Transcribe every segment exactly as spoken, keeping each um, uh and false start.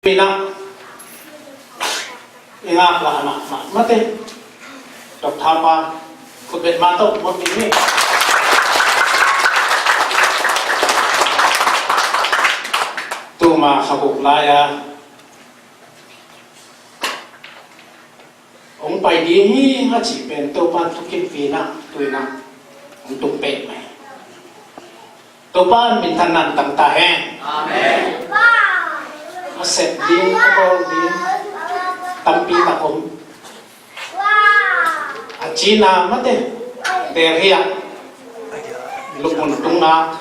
Ina, i ngak la mahmah mate. Doctor pa, khutbet ma tawh mawk ding ni. Tuma kha guk lai-a hong pai ding hi a cih pen Topa'n thukimpih in ah, tu-in ah hong tung pek mai. Topa'n minthanna tang ta hen. Amen. A sep ding, a bawl ding tampi tak om. A cina mate, Delhi ah, lupmun tunga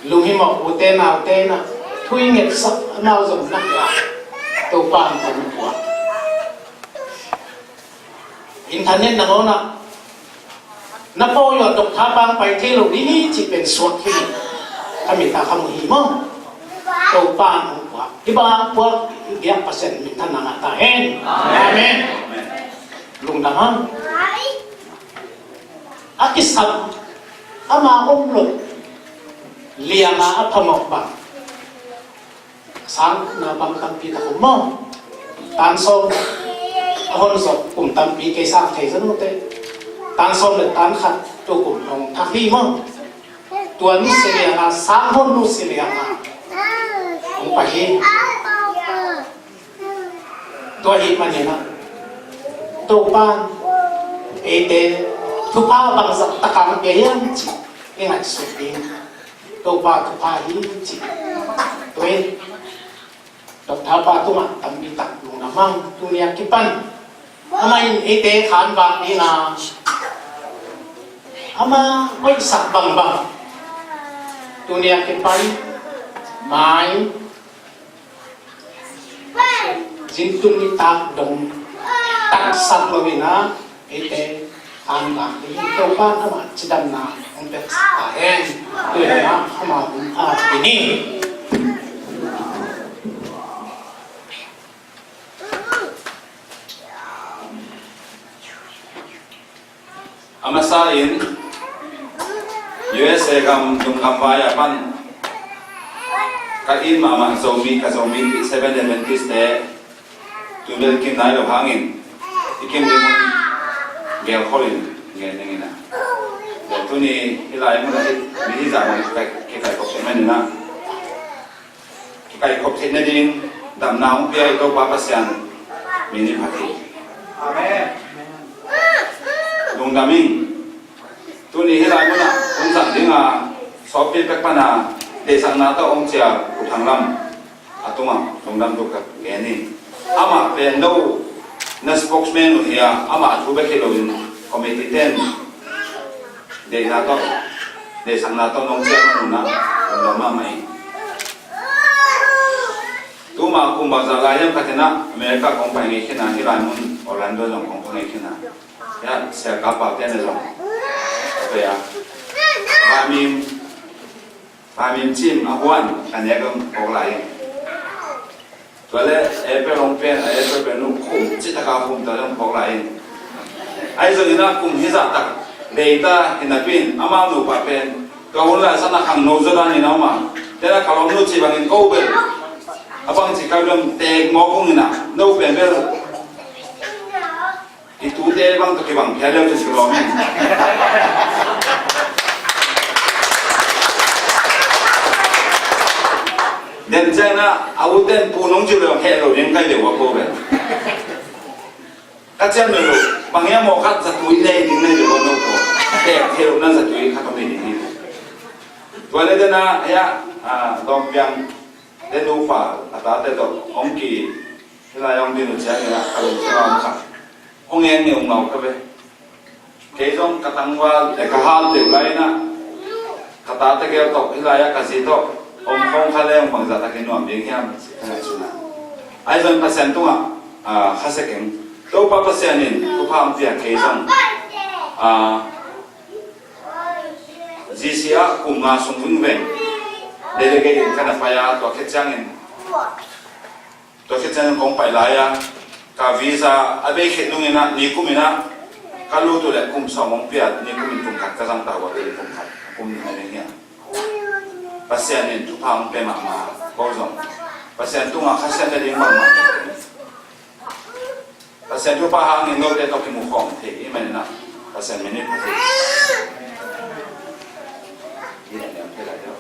lunghimawh ute naute in ah thu i ngetsak a, amau zong na pia. Topa'n hong puak. Internet nangawn ah na pawi uh a, doctor pa hong pai thei lo ding hi cih pen suak hi. Ka mit ah ka mu hi maw? Topa'n hong puak. Hih bang hong puak i biak Pasian minthanna ngah ta hen. Amen. Lungdam hang. A kisam, ama om lo, liang a a phamawh bang. Sang na bang tampi tak om maw? Tan sawm a hon zawh kum tampi kei sang thei zan ute. Tan sawm le tan khat tu kum hong thak hi maw? Tua nusia liang a, sang hon nusia liang a hong pai hi. Tua ahih manin ah Topa'n eite thupha bangzah tak a hong pia hiam cih i ngaihsut ding. Topa thupha hi cih. Tua hi. Doctor pa tungah tampi tak lungdam hang. Tuni a kipan amah in eite khanvak ding a, ama hoihsak bangbang, tuni a kipan mai zingtung nitak dong taksak lo-in ah, eite khanvak ding, Topa'n amah cidamna hong piaksak ta hen. Tu-in ah ama hun a kini. A masa in U S A gam lungkam vai a pan ka it mahmah Zomi, ka Zomi Seventh Adventist te tu bel kim nai lo hangin i kim ding hun gelkhol in gen ning in ah. Tua tuni hih lai mun ah hih mi hih zah mun kikaih, kikaih kop in ah. Kikaih khop theih nading damna hong pia i Topa Pasian min in phat hi. Amen. Lungdam ing. Tuni hih lai munah hun zang dinga sawtpi pek pana deihsakna tawh hong cia U Thang Lam a tungah lungdam tuk ka gen hi. Amah pen no na spokesman uh hi a, amah a thu bek hi loin committee ten deihna tawh, deihsakna tawh nong ciah nunah lungdam mahmah hi. Tuma kum bangzah lai hiam khat in ah America kong pai ngei khin a, hih lai mun Orlando zong kong pai ngei khin a, hih a sialkap paute na zong a pei a, Vamim, Vamim cim a huan a nek zong phawk lai hi. Tua le April hong pen, a April pen nu khum cih taka khum tua le hong phawk lai in. Ahi zongin a kum hizah tak bei ta hi napi in amau nupa pen tua hun lai sanah khangno zaw dan in a om a. Tena ka lawm nu cih bangin ko bel a bang cih ka lawm tek mawk hong in a, no pen bel i tute bang tawh kibang phial leu cin kilawm in. Den ciangin a uten pu nong ciu leu heh lo ding kai deuh a ko ve. Ka ciam lo lo bang hiam maw khat zatui nei ding nei deuh a no ko. Heh thei lo na zatui khat om nei ding hi. Tua le den a hia dawm piang den upa a tate tawh hong ki hih lai hong din uh ciangin a ka lungsim a om khat hong eng ngeungau ka ve. Kei zong ka tangval le ka hal deuh lai-in ah ka tate gel tawh hih lai-ah ka zi tawh om khawng kha leng bangzah takin nuam ding hiam ci ka ngaihsun a. Ahi zongin Pasian tungah kha sek ing. Topa Pasian in thupha hong pia kei zong G C ah kum nga sung vingveng delegate in ka na pai a, tua khit ciangin Tua khit ciangin kong pai lai-a ka visa a bei khit nungin ah nikum in ah ka lut uh leh kum sawm hong pia, nikum in kum khat ka zang ta uh a, kum khat, kum nih na ding hi a. Pasian in thupha hong pia mahmah, ko zong Pasian tungah khasiat nading bangmah. Pasian thupha hangin note tawh kimu khawm thei i hih manin ah Pasian min i phat hi. Hi a niam thei lai deuh.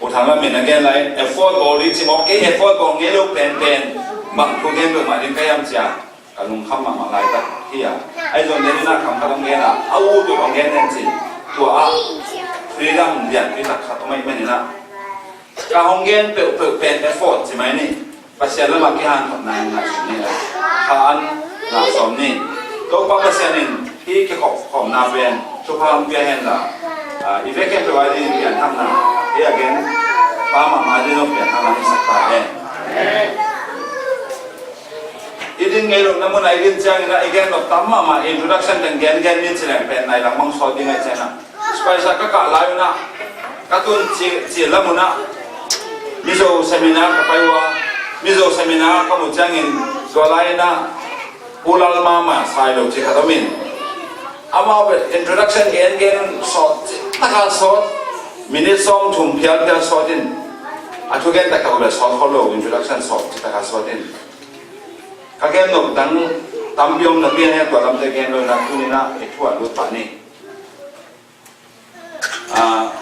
U Thang Lam in a gen lai, effort bawl ding ci mawk, kei effort bawl ngei lo penpen bang thu gen peuhmah ding ka hiam cia, ka lungkham mahmah laitak hi a. Ahi zong den in a kham khat hong gen a, a ut ut hong gen den cin, tua ah freedom lianpi tak khat hong ahih manin ah, ka hong gen peuhpeuh pen effort ci mai ni. Pasian lamah kihanthawnna in ngaihsun ni. Kha an ngah sawm ni. Topa Pasian in hih kikhop khawmna pen thupha hong pia hen la, ah, i vek khempeuh a dingin pianthakna, hih a gen pa mahmah a dingin pianthakna hong sak ta hen. I din ngei lohna munah i din ciangin ah i gen nop tam mahmah, introduction teng gen gen ni ci leng pen nai lang bang sawt ding ahih ciangin ah, Spicer ka kah lai un ah, ka tun ci, ci lam un ah, Mizo seminar ka pai uh a, Mizo seminar ka muh ciangin, tua lai in ah, Pu Lal Mama Sai Lo ci khat om in, amau bel introduction gen gen sawt, taka sawt, minute sawm thum phial phial sawt in, a thu gen tak tak bel sawt kho lo, introduction sawt, taka sawt in. Ka gen nop dang tampi om napi a, tua lamte gen lo in ah, tuni in ah i thu ah lut pah ni. Ah,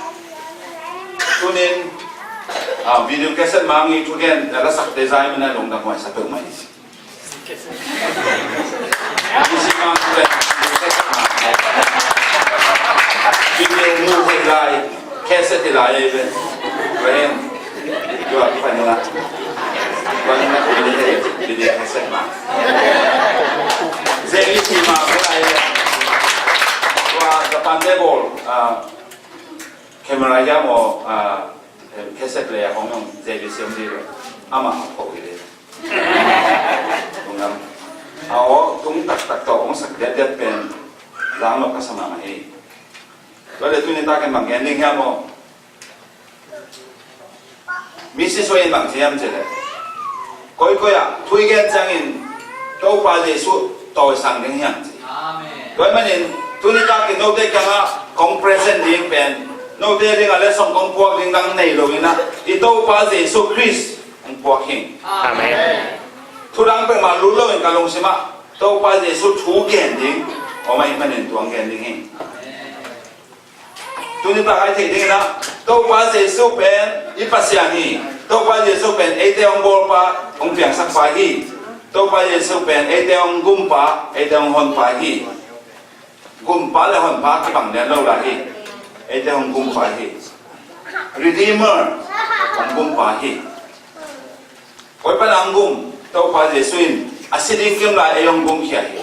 tunin, ah, video cassette mang i thugen, ah, lasakte zai mina lungdam huai sa peuhmah hi. Music mang thugen, video cassette mang. Video mu thei lai, cassette hi lai ei ve. Tua hi. Tua hi panina. Panina video, video cassette mang. Zeli si mang lai. Tua Japan te bawl, ah, camera hiam aw, ah, cassette player hong hong J B C hong dih leh amah a pho hi leh. Tung lam. A aw, tung taktak tawh hong sak diatdiat pen zang lo ka sa mahmah hi. Tua leh tuni tak in bang gen ding hiam aw? Missis Wei in bang ci hiam cih leh, koikoi ah thu i gen ciangin Topa Jesuh tawisang ding hiam ci. Amen. Tua ahih manin tuni takin note kiangah kong present ding pen, note dingah letsong kong puak ding dang nei lo in ah, i Topa Jesuh Khrist kong puak hi. Amen. Thu dang peuhmah lut loin ka lungsimah Topa Jesuh thu gen ding om ahih manin tua hong gen ding hi. Tuni tak a i theih dingin ah, Topa Jesuh pen i Pasian hi. Topa Jesuh pen eite hong bawlpa, hong piangsakpa hi. Topa Jesuh pen eite hong gumpa, eite hong honpa hi. Gumpa le honpa kibang lian lo lai hi. Eite hong gumpa hi. Redeemer, hong gumpa hi. Koi pan a hong gum? Topa Jesuh in a si ding kim lai ei hong gumkhia hi.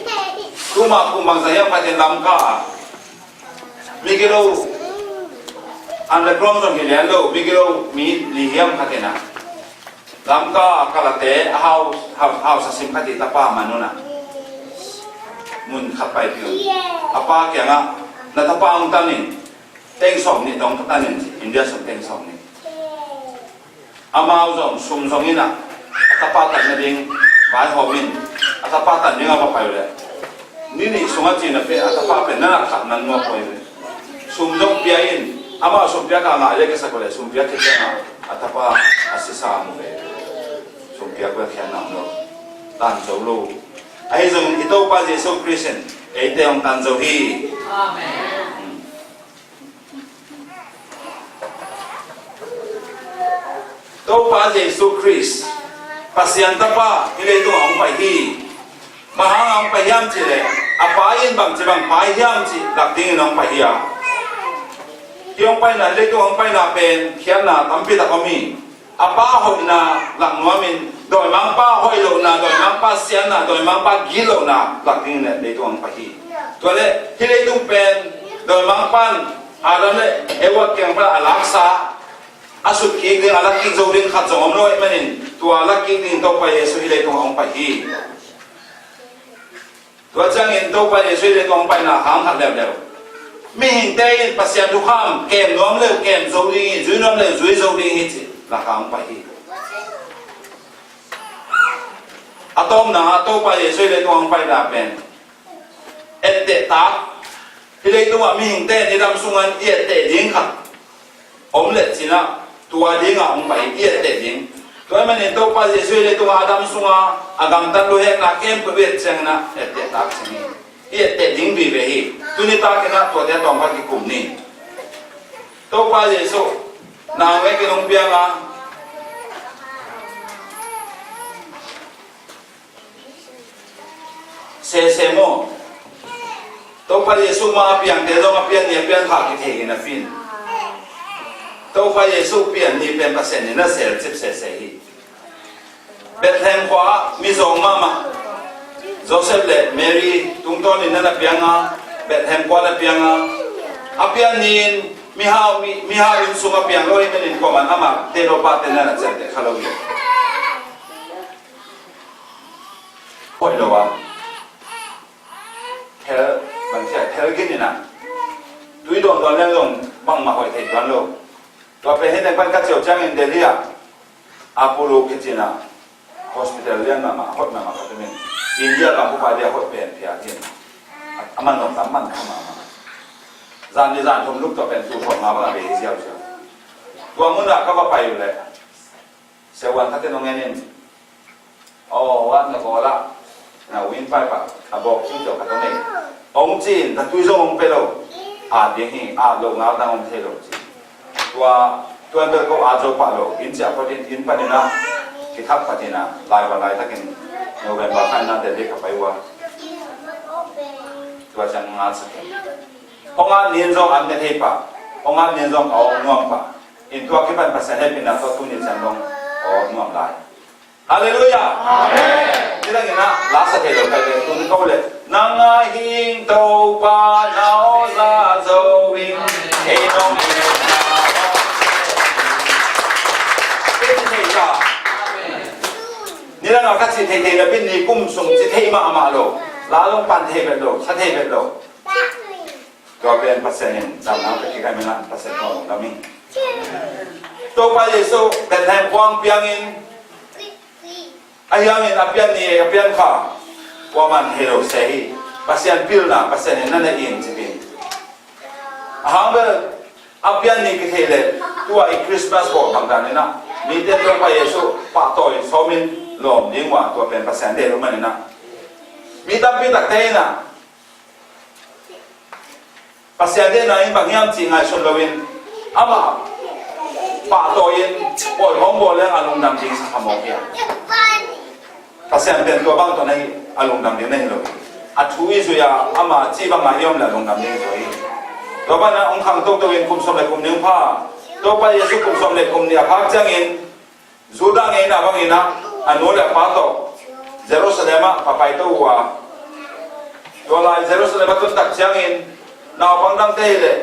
Tuma kum bangzah hiam khat in Lamka ah, migilo, underground zong hi lian lo, migilo mi li hiam khat in ah, Lamka ah kalate a hau, hau, hausa sim khat i tapa man un ah, mun khat paipih un, a pa kiangah, na tapa hong tan in, teng sawm nih tawh hong tan in ci, India sung teng sawm nih. Amau zong sum zong in ah, a tapa tan nading vaihawm in, a tapa tan ding a va pai uh leh, ni nih sungah cina pen a tapa pen na lakkhak nan muak uh hi ve. Sum zong pia in, amau sum piak a ngah leh kisak uh leh, sum piak khit ciangah a tapa a sisa a mu ve. Sum piak uh a khiatna om lo. Tan zo lo. Ahi zongin i Topa Jesuh Khrist in eite hong tan zo hi. Amen. Topa Jesuh Khrist, Pasian Tapa, hih leitungah hong pai hi. Bang hangah hong pai hiam cih leh, a Pa in bangci bang Pa hiam cih lak dingin hong pai hi a. Hih hong paina, hih leitungah hong paina pen khiatna tampi tak om hi. A Pa hoihna lak nuamin, dawimangpa hoih lohna, dawimangpa siatna, dawimangpa gitlohna lak dingin leitungah hong pai hi. Tua leh hih leitung pen dawimangpan Adam le Eva kiang pan a laksa, sut kik ding, a la kik zo ding khat zong om lo ahih manin, tua la kik ding Topa Jesu hih leitungah hong pai hi. Tua ciangin Topa Jesu hih leitungah hong paina hang khat leuleu, mihingte in Pasian thukham kem nuam leh kem zo ding hi, zui nuam leh zui zo ding hi ci-in la hang pai hi. A tawpna ah Topa Jesu hih leitungah hong paina pen etteh tak, hih leitungah mihingte in i dam sungah i etteh ding khat om leh cinah tua dingah hong pai hi, i etteh ding. Tua ahih manin Topa Jesu hih leitungah a dam sungah a gamtat luhekna khempeuh i et ciangin ah etteh tak cing hi. I etteh ding vive hi. Tuni takin ah tuate tawm khat kikum ni. Topa Jesu nang vekin hong piang a, sese maw? Topa Jesu mah a piangte zong a pian ni a pian kha kithei hi napi in, Topa Jesu pian ni pen Pasian in na selcip sese hi. Bethlehem khua ah mizawng mahmah Joseph le Mary tungtawnin na na piang a, Bethlehem khua na piang a, a pian ni in mihau, mi, mihau inn sung a piang lo ahih manin kuaman amah te lo pate na na ciamteh kha lo hi. Hoih lo a, thel, bang sia, thel gin in a, tui dawndawn leng zong bangmah hoih thei tuan lo. Tua pen hih teng pan ka ciau ciangin Delhi ah Apollo kici in a hospital lian mahmah, hoih mahmah ka tumin, India gam bupa dia hoih pen phial hi. A man zong tam man kha mahmah. Zan ni zan thum luk tua pen tu sawm nga bang a bei hi ziauziau. Tua mun ah ka va pai uh leh Siavuan khatin hong en in, aw, wat na bawl ah, na win pai pah, a bawk ciuciau khat hong nei. Hong ci in, na tui zong hong pia lo. At ding hi, at loh ngal dang hong thei lo ci. Tua, tuan bel ko at zo pah lo. Inn ciah phot in, inn panin ah kithak phatin ah, laivan laitakin November kha in ah Delhi ka pai uh a. Tua ciang ngal sak in. Hong at ni in zong an ne thei pah. Hong at ni in zong a awk nuam pah. In tua kipan Pasian hehpihna tawh tuni ciang dong a awk nuam lai. Halleluiah. Amen. Nidangin ah la sa thei lo kai ve, tung ko le, nang a hing Topa na aw za zo ing, ei nong ing. Kei ci thei ta. Nidang a ka ci thei thei le, bin ni kum sung ci thei mahmah lo. La zong pan thei vet lo, sa thei vet lo. Tua pen Pasian in damna pia kik ahih manin Pasian tawh lungdam ing. Topa Jesu Bethlehem khua hong piangin, a hiangin a pian ni a pian kha kuaman hei lo se hi. Pasian pilna, Pasian in na na in ci ding. A hang bel a pian ni kithei leh tua i Christmas bawl bang dan in ah mite Topa Jesu pahtawi sawmin lawm ding uh a, tua pen Pasian deih uh manin ah mi tampi takte in ah Pasian deihna in bang hiam cih ngaihsun loin amah pahtawi in pawi hong bawl leng a lungdam ding sa kha mawk hi a. Pasian pen tua bang tawh na hi, a lungdam ding na hi lo hi. A thu i zui a, amah cih bangah i om leh a lungdam ding zui hi. Tua banah hong khang toto in kum sawm le kum nih hong pha. Topa Jesu kum sawm le kum nih a phak ciangin Judah ngeina bangin ah a nu le a pa tawh Jerusalem ah va paito uh a, tua lai Jerusalem a tun tak ciangin naupang dangte hi leh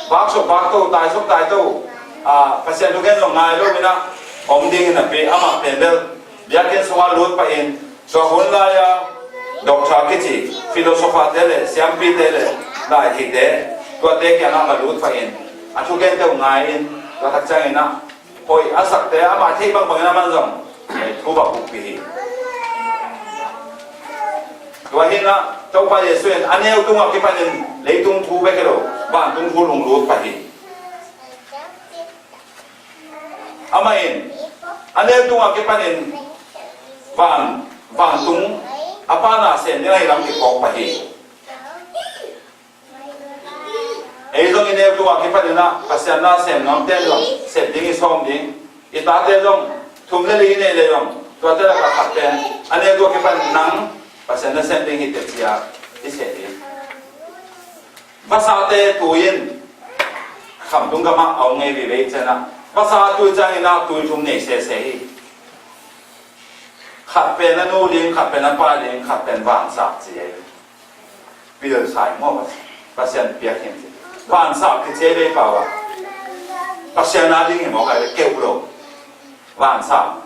vaksuk vakto, taisuk taito, a, Pasian thugen zong ngai lo in ah om ding hi napi, amah pen bel biakinn sungah lut pahin, tua hun lai-a doctor kici philosopher-te le siampite le laitheite, tuate kiangah va lut pahin a thugente uh ngai-in, tua tak ciangin ah hoih a sakte amah theih bangbangin amah zong thu va pukpih hi. Tua hi in ah Topa Jesu in a neu tungah kipanin leitung thu bek hi lo, vantung thu lunglut pah hi. Amah in a neu tungah kipanin van, vantung a pa na sem ding ahi lam kiphawk pah hi. Ei zong i neu tungah kipanin ah Pasian na sem nuamte in zong sep ding, i sawm ding, i tate zong thum le li i neih le zong tuate lakah khat pen a neu tungah kipanin nang Pasian na sem ding hi teh ci-a i sep ding. Vasate tui in khamtung gamah a om ngei vive i ciangin ah vasa tui ciangin ah tui thum nei sese hi. Khat pen a nu ding, khat pen a pa ding, khat pen vansak ci hi. Pilsa hi maw, Pasian piak hi ci. Vansak kici hi vei pau ah. Pasian a ding hi mawk a, keuh lo. Vansang.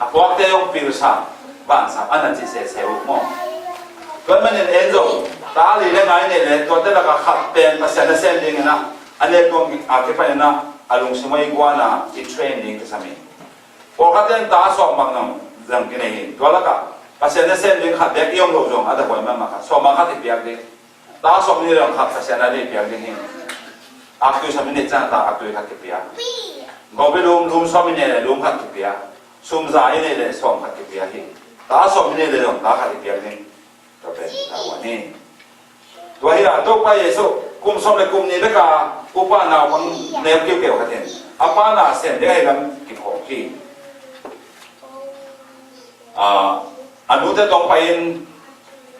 A puakte hong pilsa. Vansang a na ci sese uh maw. Tua manin en zong ta li le ngai nei le, tuate laka khat pen Pasian nasem dingin ah, a nek tuang a kipanin ah, a lungsim a i guan a i train ding kisam hi. Pawlkhat in ta sawm bang zong kinei hi. Tua lakah Pasian nasem ding khat bek i om loh zong a dahuai mahmah khat, sawm bang khat i piak ding. Ta sawm nih le khat Pasian a ding i piak ding hi. Aktui sawm nih ciang ta aktui khat kipiak. Gobi lum, lum sawm nih le lum khat kipiak. Sum za nih le sawm khat kipiak hi. Ta sawm nih le zong ta khat i piak ding. Tua pen ta wan hi. Tua hi a, Topa Jesu kum sawm le kum nih bek a upa naupang neu kiukeu khat in a pa na sem ding ahi lam kiphawk hi. A, a nute tawh pai-in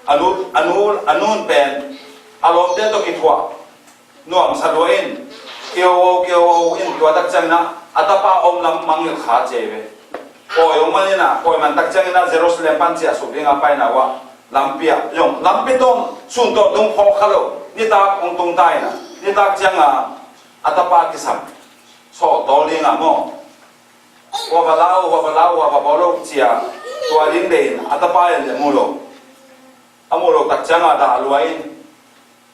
a nu, a nu, a nun pen a lawmte tawh kithuah nuamsa lua in, kio kio in, tua tak ciangin ah a tapa om lam mangngilh kha ci ve. Pawi hong man in ah, pawi man tak ciangin ah Jerusalem pan ciahsuk ding a paina uh ah, lampi ah zong, lampi tawh sun tawh tung phawk kha lo, nitak hong tung ta in ah, nitak ciang a a tapa kisam sawhtawl ding a maw. Hua va la uh, hua va la uh, hua va bawl uh ci a, tua ding deih in a tapa in le mu lo. A mu lo tak ciang a dah lua in,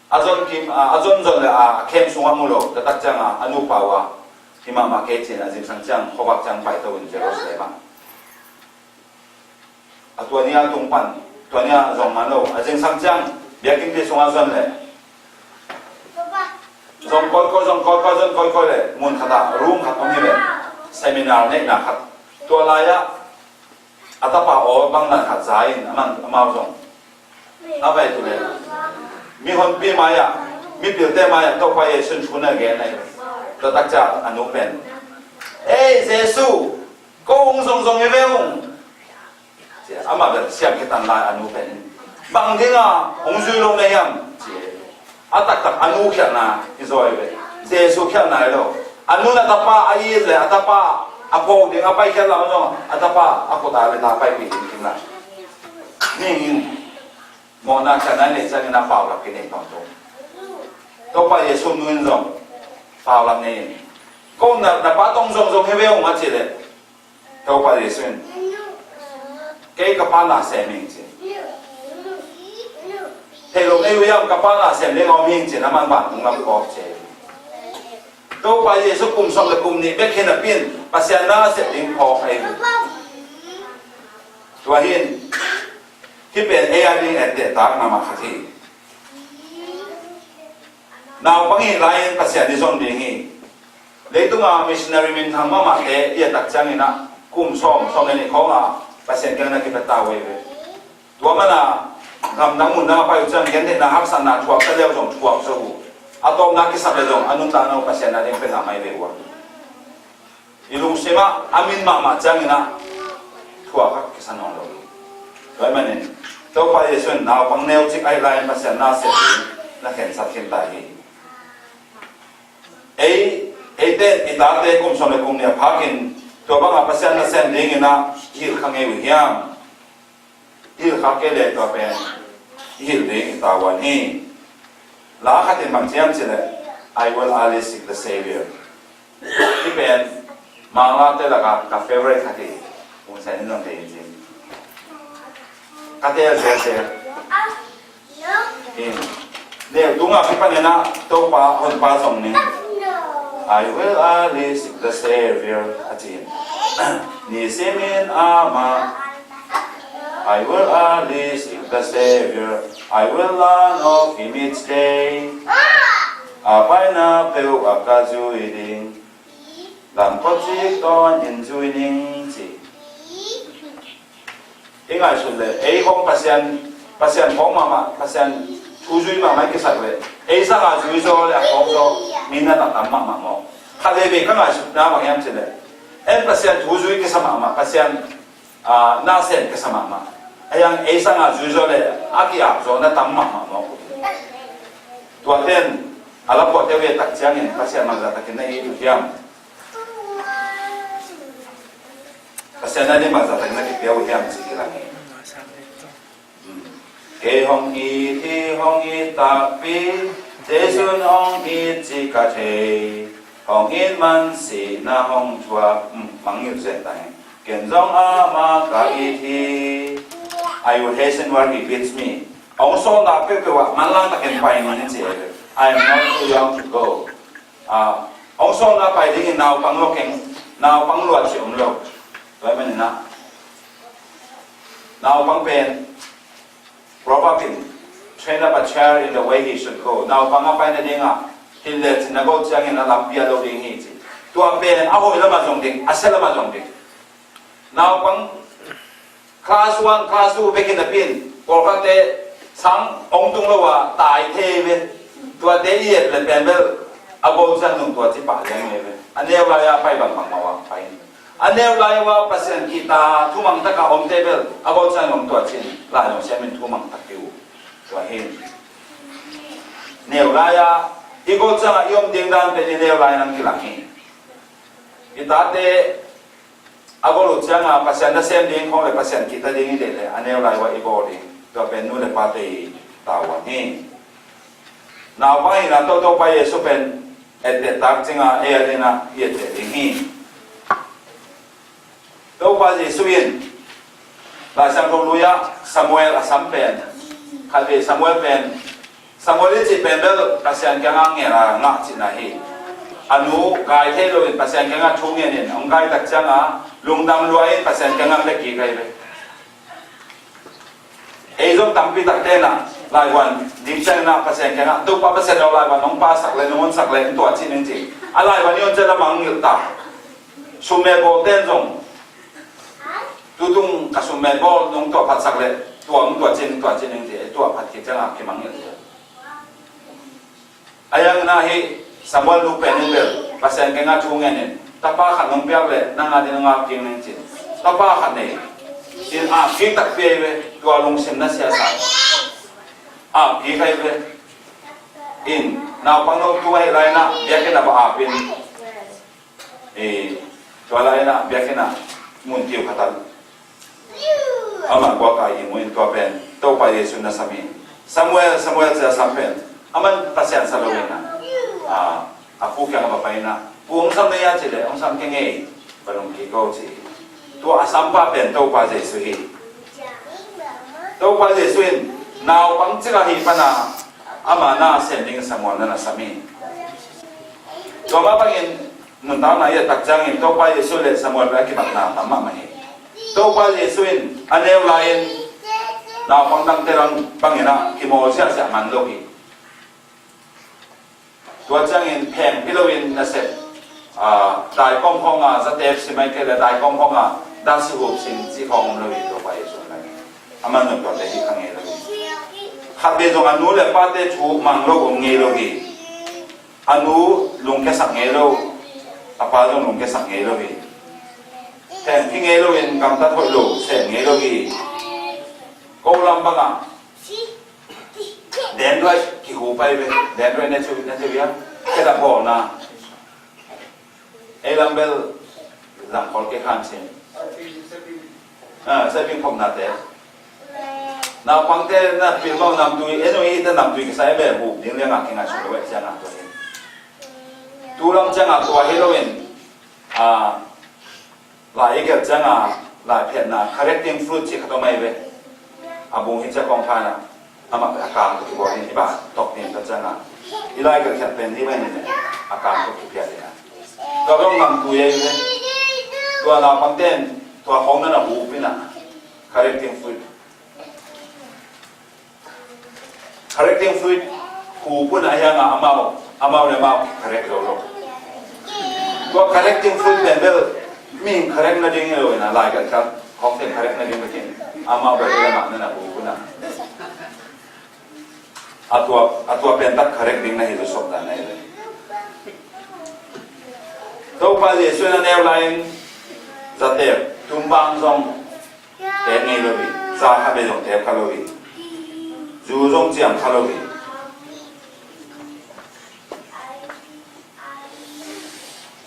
a zon kim, a, a zon zon le a, a khem sung a mu lo, tua tak ciang a, a nupa uh a, hi mahmah kei ci in a zingsang ciang, khuavak ciang paito in Jerusalem ah. A tua ni a tung pan, tua ni a zong man lo, a zingsang ciang, biakinnpi sung a zon le. Zong kawikawi, zong kawikawi, zon kawikawi le, mun khat ah, room khat om hi ve, seminar neihna khat. Tua lai ah, a tapa aw bang dan khat za in, a man, amau zong. A vai tu le. Mihonpi mai-ah, mipilte mai-ah, Topa Jesu in thu na gen ahi. Tua tak ciang a nu pen, "Ei, Jesu, ko hong zongzong hi ve ung." Amah bel siam kitan lai a nu pen. "Bang dingah hong zui lo na hiam?" ci. A taktak a nu khialhna i zawi ve. Jesu khialhna hi lo. A nu in a tapa a it le a tapa a pho ding a paikhiat lam zong a tapa a khut a le ta paipih ding kim lai. Ning in Mawhna khat nai neih ciangin a paulap kinei tawntung. Topa Jesu nu in zong paulap nei in, "Ko na, na pa tawh zongzong hi ve ung," a cih leh Topa Jesu in, "Kei ka pa na sem ing," ci. "Theih loh na hi uh hiam, ka pa na sem ding a om ing," ci-in a man vantung lam kawk ci. Topa Jesu kum sawm le kum nih bek hi napi in Pasian na sep ding phawk ahi hi. Tua hi in, hih pen ei a ding etteh tak mahmah khat hi. Naupang i hih lai-in Pasian i zon ding hi. Leitung a missionary minthang mahmahte i et tak ciangin ah kum sawm, sawm le nih khawng a Pasian kiang na kipia ta uh hi ve. Tua man a gamdang mun dang a pai uh ciang gentheihna haksatna thuak ta le uh zong thuak zo uh. A tawpna kisap le zong a nuntakna uh Pasian a ding pia ngah mai ve uh a. I lungsim ah a min mahmah ciangin ah thuak kha kisa nawn lo hi. Tua ahih manin Topa Jesu in naupang neucik a hih lai-in Pasian na sep ding na khensat khin ta hi. Ei, eite in i tate kum sawm le kum nih a phakin tua bangah Pasian na sem dingin ah hilh kha ngei uh hiam? Hilh kha kei leh tua pen i hilh ding i tavuan hi. La khat in bang ci hiam cih leh, "I will early seek the Savior." Hih pen Manglate lakah ka favorite khat hi. Hun Sen in zong thei in ci. Ka tel sese. In. Neu tungah kipanin ah Topa Honpa zong ning, "I will early seek the Savior," a ci in. Nisimin amah, "I will early seek the Savior. I will learn of him each day. A paina peuh ah ka zui ding. Lam kawcik tawnin zui ning," ci. I ngaihsut leh ei khawng Pasian, Pasian khawng mahmah, Pasian thu zui mahmah i kisak leh ei sangin zui zaw leh a khawng zaw mi na tam mahmah maw? Khat veivei ka ngaihsutna bang hiam cih leh en Pasian thu zui kisa mahmah, Pasian, ah, na sem kisa mahmah. Ahi hang ei sangin zui zaw leh a ki-ap zaw na tam mahmah maw? Tua ten a la phuahte uh i et tak ciangin Pasian mangzah takin na it uh hiam? Pasian a ding mangzah takin na kipia uh hiam cih kilang hi. Kei hong it hi, hong it takpi, Jesu'n hong it cih ka thei. Hong it man sihna hong thuak, um, mangngilh zen ta hi. Ken zong amah ka it hi. I will hasten where he bids me. Hong sawlna peuhpeuh ah manlang takin pai ning ci hi. I am not too young to go. Ah, hong sawlna pai dingin naupang lo keng, naupang luat ci om lo. Tua hi manin ah, naupang pen Proverb in, "Train up a child in the way he should go." Naupang a pai nadingah hilh le cin na go ciangin a lampi a lo ding hi ci. Tua pen a hoih lamah zong ding, a sia lamah zong ding. Naupang class one, class two bekin a pin, pawlkhatte sang hong tung lo a tai thei ve. Tuate i et le pen bel a go ciang nung tua ci pah liang ve. A neu lai a pai bangbang mawh a pai. A neu lai ua Pasian kihta thumang taka omte bel a go ciang om tua cin lai zong siamin thumang tak hi uh. Tua hi. Neu lai a i go ciangah i om ding dan pen i neu lai nang kilang hi. I tate a go lo ciangah Pasian nasem ding khong le Pasian kihta ding i deih le a neu lai ua i go ding. Tua pen nu le pate i tavuan hi. Naupang hihna tawh Topa Jesu pen etteh tak cinga ei a dina i etteh ding hi. Topa Jesu in Lai Siangtho lui-ah Samuel a sam pen, khatvei Samuel pen, Samuel i cih pen bel Pasian kiangah ngen a ngah cihna hi. A nu gai thei loin Pasian kiangah thu ngenin hong gai tak cianga lungdam lua in Pasian kiangah pia kik ahi ve. Ei zong tampi takte na laivuan ding ciangin ah Pasian kiangah, "Topa Pasian aw, laivuan nong pasak le nong honsak le nong tuah cih ning," ci. A laivuan i hon ciang a mangngilh ta. Sum me bawl ten zong, "Tutung ka sum me bawl nong tuah phatsak le tua nong tuah cih ning, tuah cih ning," ci. Ei tuah phat kik ciangah kimangngilh. A yang na hi Samuel nu pen in bel Pasian kiangah thu ngenin, "Tapa khat nong piak le nang a ding nong ap kik ning," ci. Tapa khat nei in ap kik takpi ahi ve. Tua lungsim na siasa ap kik ahi ve. In naupang no tu ahi lai na biakinn a va ap in. Eh, tua lai-in ah biakinn ah mun kiu khat ah amah guak a i mu in tua pen Topa Jesu na sam hi. "Samuel, Samuel," ci a sam pen aman Pasian sa lo in ah, a, a pu kiang a va pai in ah, "Pu, hong sam na hia?" ci leh, "Hong sam keng ei, va lum kik o," ci hi. Tua a sampa pen Topa Jesu hi. Topa Jesu in naupang cik ahi pan a ama na sem ding Samuel na na sam hi. Tua mah bangin nuntakna i et tak ciangin Topa Jesu le Samuel pen a kibatna tam mahmah hi. Topa Jesu in a neu lai-in naupang dangte bangin ah kimawl ziahziah man lo hi. Tua ciangin phengphi loin nasep, aa, daikawm khawng a zatep sim ahih kei leh daikawm khawng a dasi hup sim cih khawng om lo hi. Topa Jesu in a man nuntakte hi kha ngei lo hi. Khatvei zong a nu le pate thu mang lo om ngei lo hi. A nu lungkiasak ngei lo, a pa zong lungkiasak ngei lo hi. Phengphi ngei loin gamtat hoih lo sem ngei lo hi. Ko lam bangah dendroit kihu pai ve, dendroit na ci uh, na ci uh hiam? Khedap bawlna. Ei lam bel zangkhol kei khan cin. Ah, saiping khopnate. Naupangte na pil mawh namtui, en uh i hihte namtui kisai ve, huh ding liangah kingaihsun lo eh ciangah tua hi. Tu lam ciangah tua hi loin, ah, lai i gelh ciangah, lai phiatna correcting fluid cih khat om ahi ve. A bung hi ciah kawng phan ah amah a kang tawh kibawl in, hih bang tawk ding ka ciangah, i lai gelh khiat pen hih bang in a kang tawh kiphiat in a. Tua zong namtui ahi ve. Tua naupangte in tua khawng na na huh up in a, correcting fluid. Correcting fluid huh up un a hiangah amau, amau le amau correct zo lo. Tua correcting fluid pen bel mihing correct nading hi lo in a, lai galkhiat khawngte correct nading bek hi in, amau bel amah na na huh up un a. A tua, a tua pen tak correct ding na hi lo sawm dan na hi lo. Topa Jesuh in a neu lai-in zatep, tumbang zong tep ngei lo hi, za khat bek zong tep kha lo hi, zu zong ciam kha lo hi.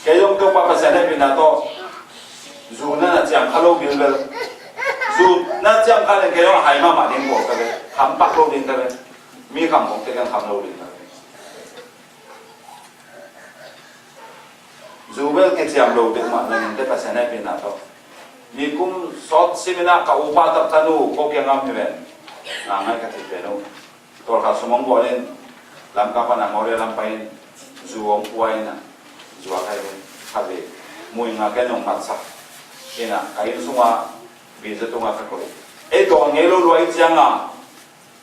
Kei zong Topa Pasian hehpihna tawh zu na na ciam kha lo bilbel. Zu na ciam kha leng kei zong a hai mahmah ding pawl ka ve, kham pak lo ding ka ve. Mi kham khong te kei kham lo ding ka ve. Zu bel kiciam lo deuh mah nangin te Pasian hehpihna tawh. Nikum sawt simin ah ka upa taptan uh ko kiangah om hi ven. Nga ngai ka cih pen uh. Tawlkhat sum hong bawl in Lamka pan a Mawria lam pai in zu hong pua in ah. Zu a kai ven. Khat vei. Mui nga ken hong matsak. In ah ka inn sungah biza tungah ka koih. Ei dawn ngei lo lua i ciangah.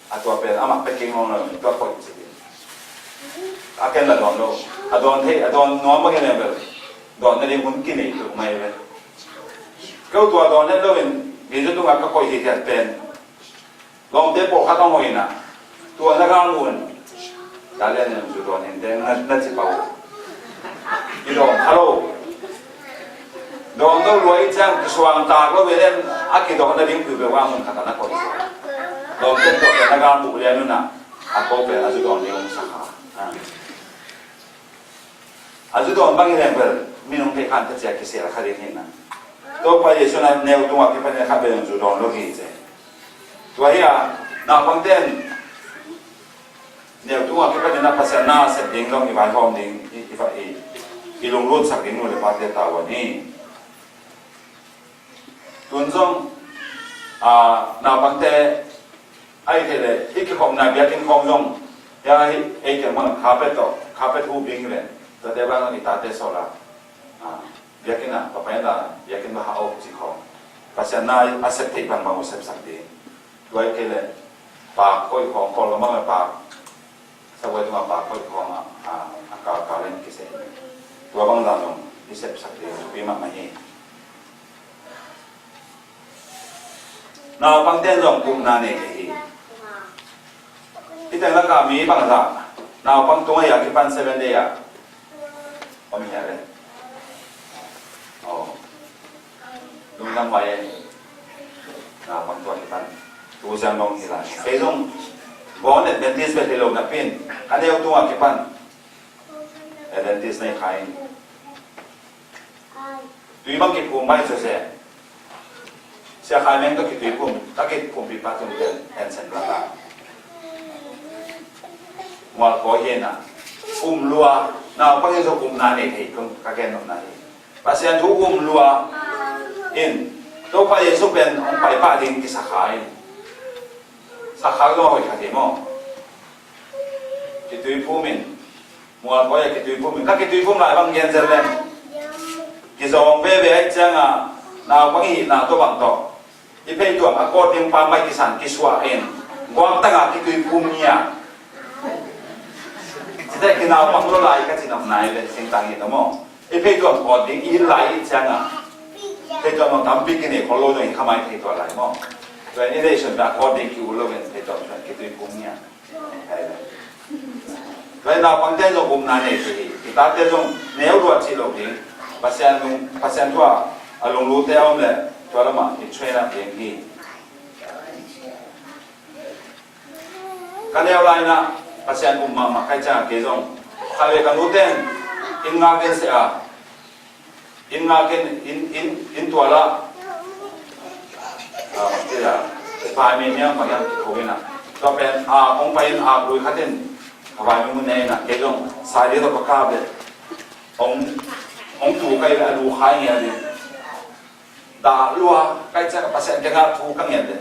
A tua pen amah packing hong lo, tua koih cih. A ken la dawn lo. A dawn thei, a dawn nuam bangin leng bel dawn nading hun kinei tuk mai ve. Keu tua dawn het loin biza tungah ka koih hi khiat pen. Lawmte pawlkhat hong hoih in ah. Tua na ga ngun. Ka lian in zu dawn hin teng na, na ci pah uh. Kidawm kha lo. Dawng lo lua i ciang kisuang tak lo ve lem a kidawng na ding pui ve wa mun khat a na koih. Dawng pen tawh pen na gal muh lian un ah a ko pen a zu dawn ding hong sa kha. A zu dawn bang hi leng bel minung thei khan ta cia kisel kha ding hi na. Topa Jesu na neu tungah kipan in kha bel zu dawn lo hi ce. Tua hi a naupang ten neu tungah kipan in a Pasian na sep ding zong i vaihawm ding i, i, i, i lunglutsak ding nu le pate tavuan hi. Tun zong a, naupangte a i theih leh i kikhopna biakinn khawng zong hia hi ei keng bang carpet tawh carpet hup ding hi ven. Tuate bang i tate sawla a, biakinn ah ka pai la biakinn va hah awk ci khawng Pasian na a sep theih bangbang uh sepsak ding. Tua hi kei leh paak koih khawng Kawlgam ah paak sabuai tungah paak koih khawng ah a kalkal in kiseh. Tua bang zah zong i sepsak ding thupi mahmah hi. Naupangte in zong upna nei thei hi. Hih teng lakah mi bangzah naupang tungah a kipan seven day ah om hi a le. Aw. Lungdam vai e. Naupang tua kipan tu siang dong hi lai. Kei zong born Adventist bek hi lo napi in ka neu tungah kipan Adventist nei khai. Tui bang kiphum bai sese. Sia Khai Meng tawh kitui phum, ka kiphumpi pa tun pen Hansen laka mual kawi hi na. Um lua, naupang in zong upna nei thei kong ka gen nopna hi. Pasian thu um lua in Topa Jesu pen hong pai pah ding kisakha in. Sakha zong a hoih kha thei maw? Kitui phum in. Mual kawi a kitui phum in, ka kitui phum lai bang gen zel leng. Kizawng veve ahih ciangah naupang i hihna tawh bang tawh i pheituam a kawt ding pa mai kisan kisuah in guangtang a kitui phum ngiat. Cite kinaupang lo lai ka ci nopna hi le singtang hi na maw? I pheituam kawt ding i hih lai i ciangah pheituam bang tampi kinei khol lo zong i khamai thei tuan lai maw? Tua in i neihsun a kawt ding ki-ul lo in pheituam suan kitui phum ngiat. Tua hi naupangte zong upna nei thei hi. I tate zong neu luat cih lo ding. Pasian lung, Pasian thu ah a lunglute a om leh tua lamah i train up ding hi. Ka neu lai-in ah Pasian um mahmah ka hih ciangah kei zong khatvei ka nute in inn ngak in seh a, inn ngak in, inn, inn, inn tual ah, ah, bang ci a, vai mi miang bang hiam kiko in ah. Tua pen, ah, hong pai in, ah, lui khat in, ah, vai mi mun ne in ah, kei zong, sai ding tawh ka kap leh, hong, hong tu ka hih leh, a lu khai ngiat ding. Dah lua, ka hih ciangah Pasian kiangah thu ka ngen leh.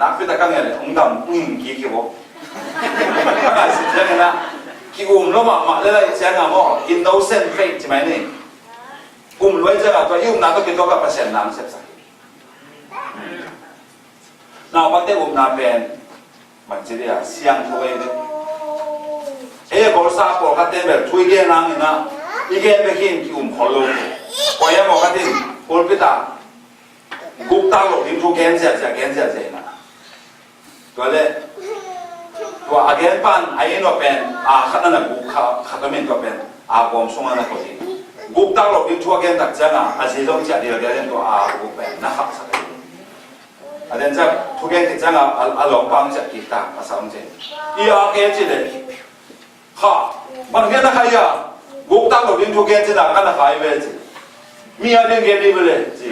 Nakpi tak ka ngen leh, hong dam, hong hing kik hi vo. Ka ngaihsut ciangin ah, ki-um lo mahmah lel ahih ciangah maw, innocent faith ci mai ni. Um lua ahih ciangah tua i upna tawh kituak a Pasian na hong sepsak hi. Naupangte upna pen bangci dia siangtho ei ve. Ei a golsa pawlkhatte bel thu i gen hangin ah i gen bek hi in ki-um khol lo. Koi a pawlkhat in pulpit ah guktak loh ding thu gen ziahziah, gen ziahziah in ah. Tua leh tua a gen pan a inn ah pen a khat na na guk kha, khat om in tua pen a gawm sungah na koih hi. Guktak loh ding thu a gen tak ciangah a zi zong ciah dialdial in tua a guk pen na khahsak hi. A den ciang thugen khit ciangah a, a lawmpa hong ciah kik ta, a sa hong ciah. I a ke ci leh, kha, bang hian a khai a, guktak lo ding thugen ci na ka na khai ve ci. Mi a ding gen dih ve le ci.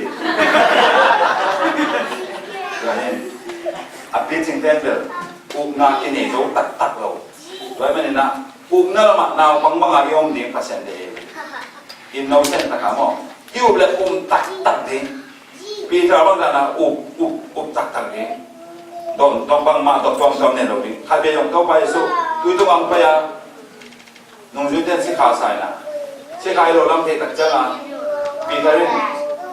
Tua hi a picing ten bel upna kinei zo taktak lo. Tua hi manin ah upna lamah naupang bangah i om ding Pasian deih hi. Innocent taka maw, i up le um taktak ding. Peter bang dan a up, up, up taktak ding. Dom, dom bangmah dom tuamtuam nei lo ding. Khat vei zong Topa Jesu tui tungah hong pai a, nungzuite in sikha sa in a, sikha hi lo lam theih tak ciangin Peter in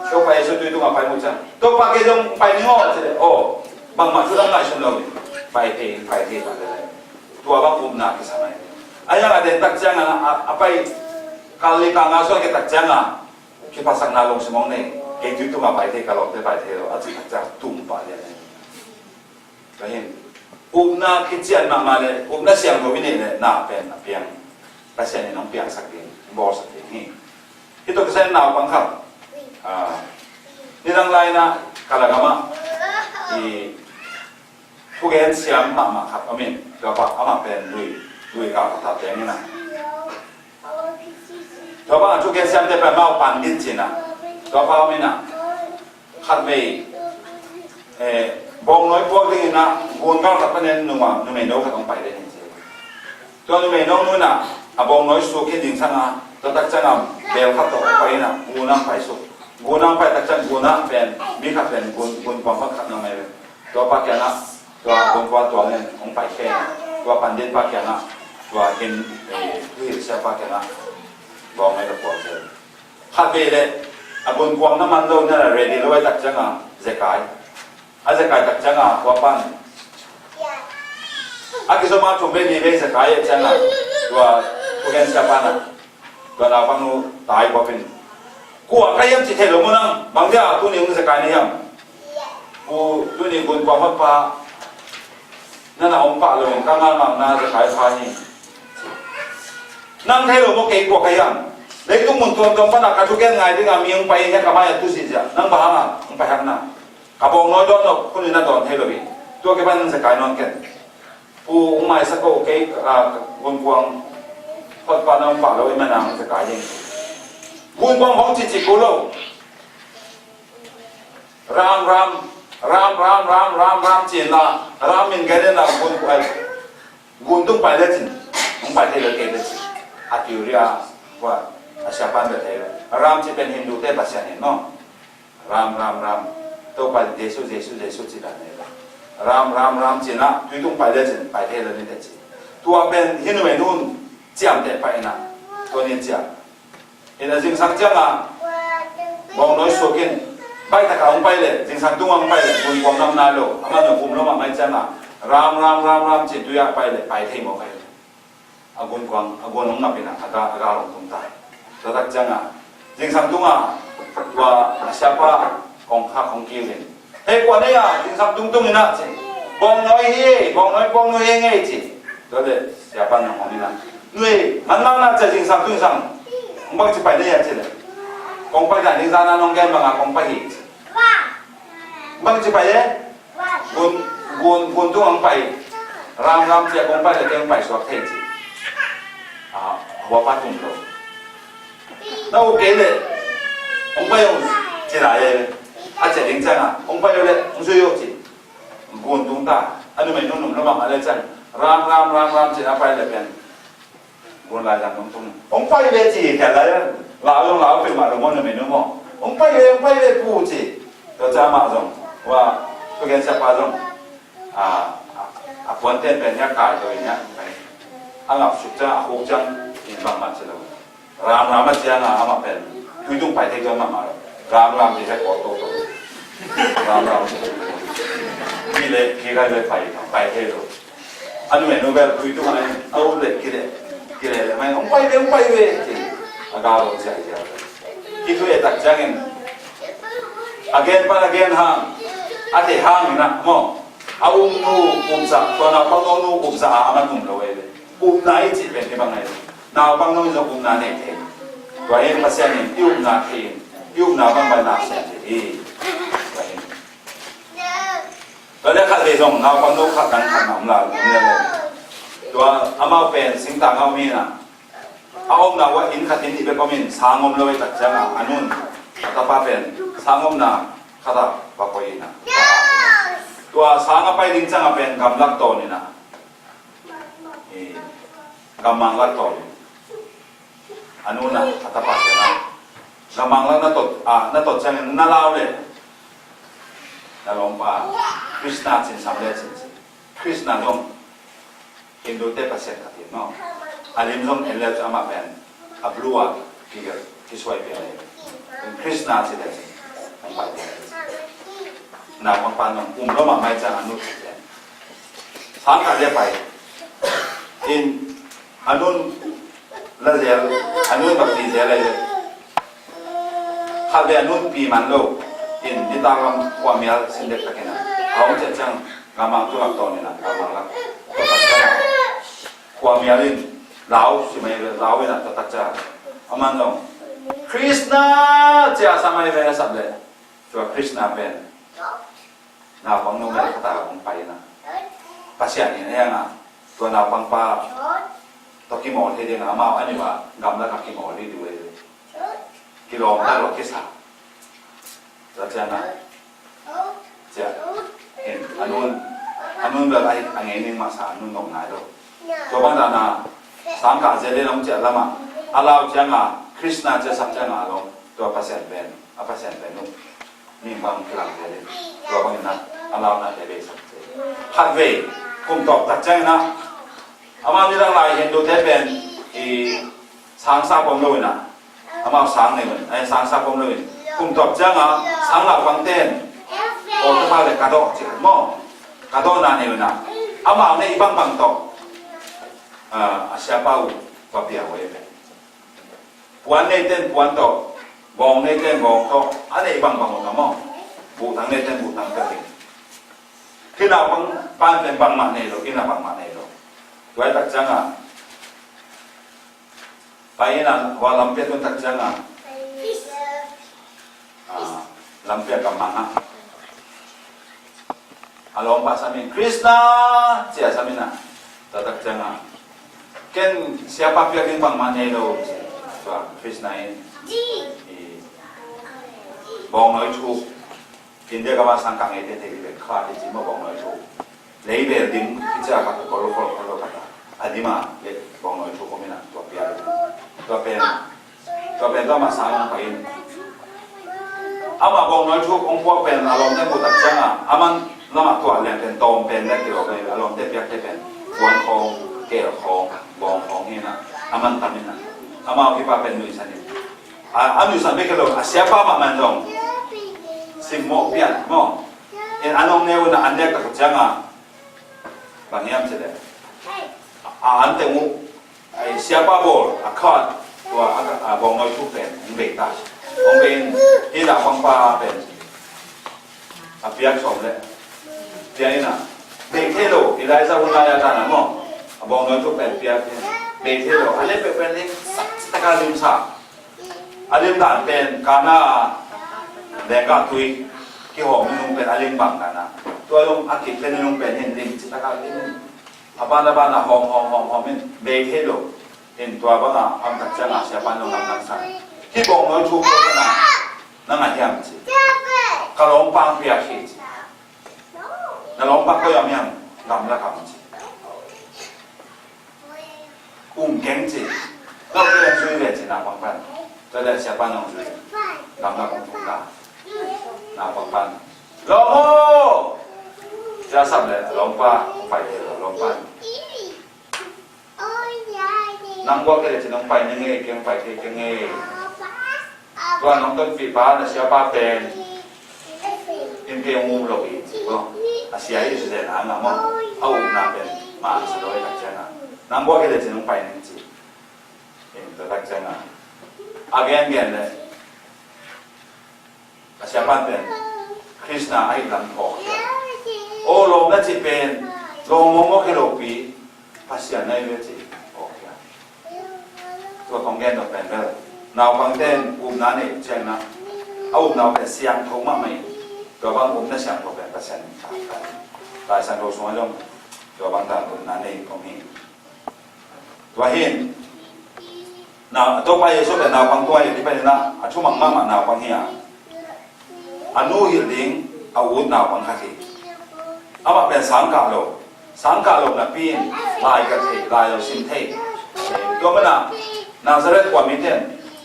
Topa Jesu tui tungah pai mu ciang, Topa, kei zong pai ning aw, ci leh, aw, bangmah thu dang ngaihsun lo ding. Pai thei, pai thei mah leh. Tua bang upna kisa mai. A hiang a den tak ciangin a, a pai kal li kal nga suan khit tak ciangin kiphatsakna lungsim hong nei. Kei tui tungah pai thei, ka lawmte pai thei lo, a cih tak ciang tum pah lian. Tua hi in, upna kician mahmah le upna siangtho i neih le na pen a piang, Pasian in hong piangsak ding, hong bawlsak ding hi. Hih tawh kisai naupang khat, ah, nidang lai-in ah ka lakgam ah i thugen siam mahmah khat om in, tua pa amah pen lui, lui kal khat a teng in ah. Tua bang a thugen siamte pen amau pandit ci-in ah, tua pa om in ah, khat vei, eh, bawngnawi puak dingin ah gun gal khat panin numa, numeino khat hong pai den hi ci. Tua numeino nu in ah a bawngnawi suk khin ding ciangin, tua tak ciangin bel khat tawh hong pai in ah gun ah hong pai suk. Gun ah hong pai tak ciangin gun ah pen mi khat pen gun, gunkuang khat na mai ve. Tua pa kiangah, tua gunkuang tuang in hong pai khe. Tua pandit pa kiangah, tua hin, eh, thuhilh sia pa kiangah bawngnawi ka puak zel. Khat vei leh a gunkuang na man lo, na la ready lo ahih tak ciangin zekai. A zekai tak ciangin tua pan a kizom a thum vei li vei zekai ahih ciangin tua thugen sia pan ah tua naupang nu tai kua pen, kua ka hiam cih thei lo maw nang? Bang dia tuni hong zekai na hiam? Pu, tuni gunkuang hotpa na na om pah lo in ka ngalngalna zekai pha hi. Nang thei lo maw kei kua ka hiam? Leitung mun tuamtuam pan ah ka thugen ngai dingin mi hong pai hi a, ka mai-ah tu ziahziah. Nang bang hangin hong pai hak na? Ka bawngnawi dawn lo, hun in a dawn thei lo hi. Tua kipan zekai nawn ken. Pu, hong maisak o, kei, ah, gunkuang hotpa na om pah lo ahih manin hong zekai ding. Gunkuang hong cihcih kul lo. Ram, ram, ram, ram, ram, ram, ram ci-in la, ram min gen in la, gun, ai, gun tung pai lecin hong pai thei lo kei lecin. A theory a, kua, a siapa in bel thei lo. Ram cih pen Hindu-te pasian hi maw. Ram, ram, ram. Topa Jesu, Jesu, Jesu ci dan hi lo. Ram, ram, ram ci-in ah tui tung pai lecin pai thei lo ni teh ci. Tua pen hih numeinu in ciamteh pah in ah, tua ni ciam. Hi in ah zingsang ciangin bawngnawi suk in, baih tak a hong pai leh, zingsang tung a hong pai leh gunkuang nam nai lo, amah nop um lo mahmah ahih ciangin ram, ram, ram, ram ci-in tui ah pai leh pai thei mawk hi. A gunkuang, a gun hong ngap in ah, a ga, a gal hong tung ta. Tua tak ciangin zingsang tungah tua a siapa kongkhak hong kiu in, "Hei, kua na hia, zingsang tungtung in ah?" ci. "Bawngnawi hi, bawngnawi, bawngnawi hi ing ei," ci. Tua leh siapa in hong hong in ah, "Nui, manlang na ci a zingsang tung zingsang hong bangci pai na hia?" ci leh, "Kong pai dan ding, zan a nong gen bangin kong pai hi," ci. "Bangci pai e?" "Gun, gun, gun tung hong pai, ram, ram ci a kong pai leh kei hong pai suak thei," ci. A, a huapa tum lo. "Na uk kei leh hong pai ung," ci lai e. A ciah ding ciangin, "Hong pai uh leh hong zui uh," ci. Gun tung ta. A numeinu num lo mahmah leh ciang, "Ram, ram, ram, ram," ci-in a pai leh pen gun lai zang tung tung. "Hong pai ve," ci, khel lai lau zong lau peuhmah lo maw, numeinu maw. "Hong pai ve, hong pai ve, Pu," ci. Tua ciang amah zong, tua thugen siapa zong, a, a, a puante pen hiah kai to in hiah, a ngap suk ciang, a khuk ciang in bangmah ci lo. Ram, ram a ciangin amah pen tui tung pai thei tuan mahmah lo. Ram, ram ci, heh kawk toto. Ram, ram ci. Hi leh, hi kai leh pai, pai thei lo. A numeinu bel tui tung a, a ut leh kileh, kileh leh mai, "Hong pai ve, hong pai ve," ci. A gal lo ciah ciah. Hih thu et tak ciangin a gen pan a gen hang, a theih hang in ah maw, a upnu upzah, tua naupang nu upzah a, a man um lo ei ve. Upna i cih pen hih bang ei ve. Naupang nu in zong upna nei thei. Tua hi in Pasian in i upna thei in, i upna bang bang na sem thei hi. Tua hi in. Tua leh khat vei zong naupang nu khat dang khat na om lai, om lel lel. Tua amau pen singtang a om hi in ah, a omna uah inn khat inn nih bek om in, sang om lo ei tak ciangin a nu in a tapa pen sang omna khat ah va koih in ah. Tua sang a pai ding ciangin pen gamlak tawn in ah, eh, gammang lak tawn in, a nu in ah a tapa kiangah, Na manglak na tot, ah, na tot ciangin na lau le na lawmpa Krishna cin sam le cin ci. Krishna zong Hindute pasian khat hi maw. A lim zong en le cu amah pen a blue a kigelh kisuai pian le. Krishna ci le cin. Hong pai pian le cin. Naupangpa nong um lo mahmah ciang a nu ci pian. Sang khat le pai in a nun la zel, a nun bak ti zel lai le. Khat ve a nun pi man lo in nitak lam khuamial sin dek takin a hong ciah ciang gamang tu lak tawn in a gamang lak khuamial in lau si mai ve, lau in a tatak ciah a man zong Krishna cia sa mai ve a sap le. Tua Krishna pen naupang numei khat a hong pai in a Pasian in a hiang a tua naupangpa tawh kimawl thei ding a amau a nih a gamlak a kimawl ding duh ei. Kilawm tak lo kisa. Tua ciang a cia in a nun a nun bel a ngei ning masa a nun nong nai lo. Tua bang dan a sang kah zel in hong ciah lam a a lau ciang a Krishna cia sak ciang a a lawm tua Pasian pen a Pasian pen uh. Nih bang kilang zel in tua bangin a a launa te beisak zel. Khat vei kum tawp tak ciangin a amau nidang lai Hindute pen i sang sa pom lo in a amau sang nei un, ai sang sa pom lo in kum tawp ciang a sang lau pang ten aw tapa le ka dawh ci khat maw ka dawh na nei un a amau nei bangbang tawh a siapa uh va pia uh ei pen. Puan neite in puan tawh, bawng neite in bawng tawh, a neih bangbang uh tawh maw? Buhtang neite in buhtang tawh hi. Khi naupang pan pen bangmah nei lo, inn ah bangmah nei lo. Tua tak ciangin pai in a hua lampi a tun tak ciangin lampi a kam mang a a lawmpa sam in Krishna cia sam in a tua tak ciangin ken siapa piak ding bangmah nei lo ci. Tua Krishna in i bawngnawi thuk India gam a sang kah ngeite thei bek kha ti ci maw bawngnawi thuk. Leibel dim kicia khat kol kol kol khat a dim a le bawngnawi thuk om in a tua piak tua pen Tua pen tua masa lam pai in amah bawngnawi thuk hong puak pen a lawmte muh tak ciangin a man lamah tuah leng pen tawm pen le kilawm a lawmte piakte pen puan khawng, keel khawng, bawng khawng hi in a a man tam in a amau hi pa pen nuihsan in a nuihsan bek hi lo a siapa mahmah in zong simmawh pian maw in a nong neu in a an dek tak ciangin bang hiam ci le a an teng uh Ai siapa bawl a khat tua a bawngnawi thuk pen hong bei ta. Hong bei in hi dah bangpa pen a piak sawm le pia in a bei thei lo Elijah hun lai a dan a maw a bawngnawi thuk pen piak in bei thei lo a le pek pen lim sak taka lim sa a lim dan pen kana lengka tui kihawm nung pen a lim bang dan a tua lung a kik pen nung pen hin lim citaka lim in A ban a ban a hawm hawm hawm hawm in bei thei lo. In tua bang a am tak ciang a siapa in lo lamdang sa. Hih bawngnawi thuk ko na na ngah hiam ci. Ka lawmpa piak hi ci. Na lawmpa koi a om hiam gamla kam ci. Um keng ci. Lo keng zui ve ci na bang pan. Tua le siapa in lo zui. Gamla kam thuk na. Na bang pan. Lawm aw! Cia sam le lawmpa pai thei lo lawmpa. Nang guak kei le cin hong pai ning ei, kei hong pai thei keng ei. Tua nong tonpih pa na siapa pen in kei hong um lo hi ci ko. A sia hi zen a ngah maw. A upna pen ma sa lo hi tak ciang a. Nang guak kei le cin hong pai ning ci. In tua tak ciang a. A gen gen le. A siapa pen Krishna a hih lam phawk khia. Aw lawm na cih pen lawm mawkmawk hi lopi Pasian na hi ve cih phawk khia. Tua kong gen dawh pen bel naupangte in upna nei ciangin a upna pen siangtho mahmah hi. Tua bang upna siangtho pen Pasian in pha. Lai Siangtho sungah zong tua bang dan upna nei kong hi. Tua hin na Topa Jesu pen naupang tua hi kipan in a a thumang mahmah naupang hi a a nu hilh ding a ut naupang khat hi. Amah pen sang kah lo sang kah lo napi in lai ka thei lai lo sim thei. Tua mana Nazareth khua mite in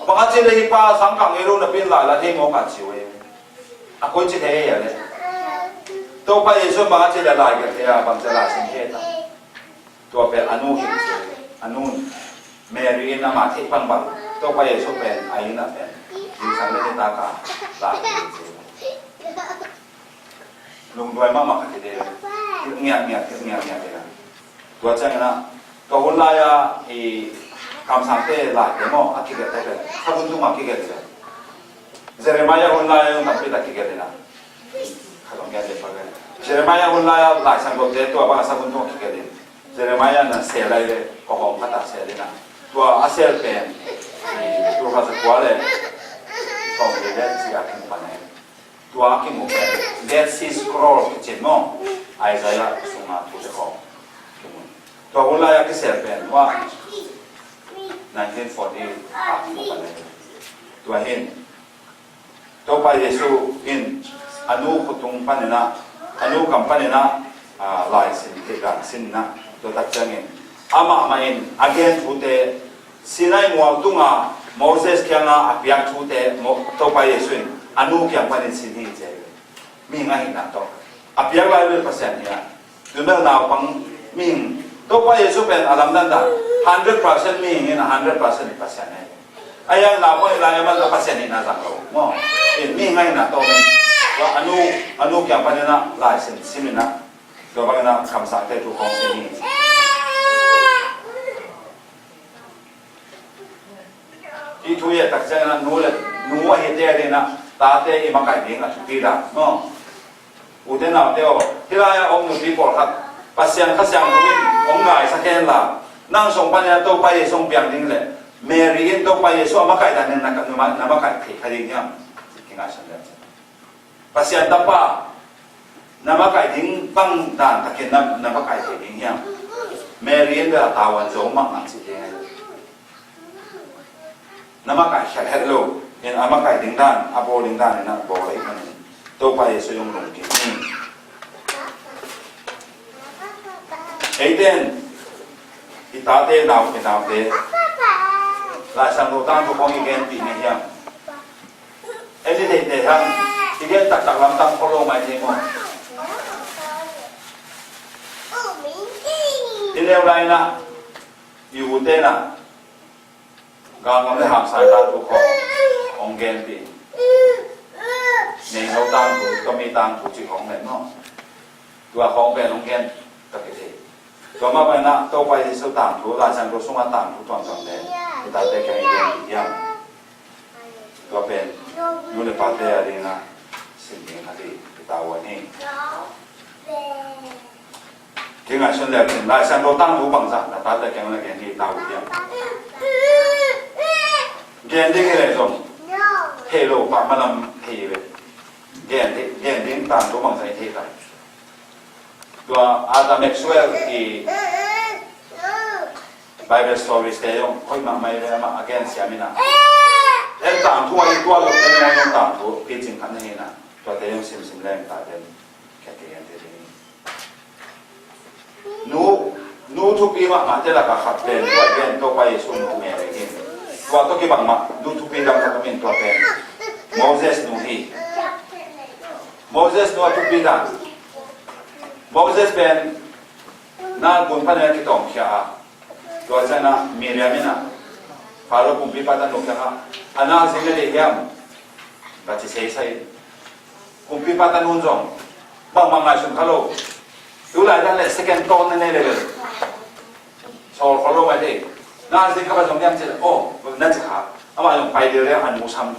Bang a ci le hih pa sangkah ngei lo napi in lai la thei mawk a ci uh e. A koi ci thei e a le. Topa Jesu bang a ci le lai gelh thei a, bang ci lai sin thei ta. Tua pen a nu hi ci, a nu Mary in amah theih bangbang Topa Jesu pen a inn ah pen zingsang le nitak a lai hi ci. Lungduai mahmah ka kite, hilh ngiatngiat, hilh ngiatngiat te na. Tua ciangin ah tua hun lai-a i kamsangte laite maw a kigelhte pen sabun tungah kigelh hi ve. Jeremiah hun lai-a zong tampi tak kigelh hi na. Khat hong gen dek pah ve. Jeremiah hun lai-a Lai Siangthote tua bang a sabun tungah kigelh hi. Jeremiah na sel lai ve, kawhawm khat ah sel hi na. Tua a sel pen i tul khat za kua le sawmli le sagih a kimu pan hi. Tua a kimu pen Dead Sea Scroll kici maw, Isaiah sunga thute khawng kimu. Tua hun lai-a kisel pen tua nineteen forty a kimu pan hi. Tua hin Topa Jesu in a nu khut tung panin ah, a nu kam panin ah, ah, lai sin, thei dan sin in ah, tua tak ciangin amah mah in a gen thute, Sinai mual tunga Moses kianga a piak thute, Mo-, Topa Jesu in a nu kiang panin sin hi ci hi. Mihing ahihna tawh a piak lai bel Pasian hi a, tu bel naupang mihing, Topa Jesu pen a lamdang dan, hundred percent mihing in a hundred percent Pasian hi. A hiang naupang i lai a man a Pasian hihna zang lo maw? In mihing ahihna tawh in, tua a nu, a nu kiang panin ah lai sin, sim in ah, tua bangin ah kamsangte thu khawng sim hi. Hih thu i et tak ciangin ah nu le, nu ahite adingin ah tate i makaih ding a thupi dan maw? Ute naute aw, hih lai-ah om nupi pawlkhat Pasian Kha Siangtho in hong gaisak hen la, nang sung panin ah Topa Jesu hong piang ding le Mary in Topa Jesu a makaih dan in na, na, na makaih thei kha ding hiam? Kingaihsun le Pasian Tapa na makaih ding bang dan takin na, na makaih thei ding hiam? Mary in bel a tavuan zo mahmah cih ding a, na makaih khiat het lo in a makaih ding dan, a bawl ding dan in a bawl ahih manin Topa Jesu zong lungkim hi. Eite in i tate, nau, i naute Lai Siangtho tangthu khawng i genpih ngei hiam? En i theihtheih hang, i gen taktak lamtang khol lo mai thei maw? I neu lai-in ah i ute in ah Gangnam le Hamsai tangthu khawng hong genpih in. Neino tangthu, Tommy tangthu cih khawng leh maw? Tua khawng pen hong gen ka kithei. Tua mah bangin ah Topa Jesu tangthu, Lai Siangtho sungah tangthu tuamtuamte i tate kiang i genpih hiam? Tua pen nu le pate adingin ah sin ding khat hi, i tavuan hi. Kingaihsun le cin, Lai Siangtho tangthu bangzah na tate kiang na gen hi, i tavuan hiam? Gen ding hi leh zong hei lo pah malam hei ve. Gen ding, gen ding tangthu bangzah i thei ta. Tua Arthur Maxwell i Bible Stories te zong hoih mahmah hi ve, amah a gen siam in ah, en tangthu a i tuah loh te zong tangthu picing khat na hi in ah, tuate zong simsim leng ta den. Kiate, kiate, kiate. Nu, nu thupi mahmah te lakah khat pen tua pen Topa Jesu nu Mary hi. Tua tawh kibang mah nu thupi dang khat om in, tua pen Moses nu hi. Moses nu a thupi dan. Moses pen Nile gun panin a kitawngkhia a, tua ciangin ah Miriam in ah Faro kumpipa tanu kiangah a nalzin na deih hiam? Ka ci seisai. Kumpipa tanun zong bangmah ngaihsun kha lo. Tu laitak le second thought na nei le bel sawl khol lo mai thei. Nalzin kha bang zong hiam ci le, oh, na ci kha. Amah zong pai deuh le a nu sam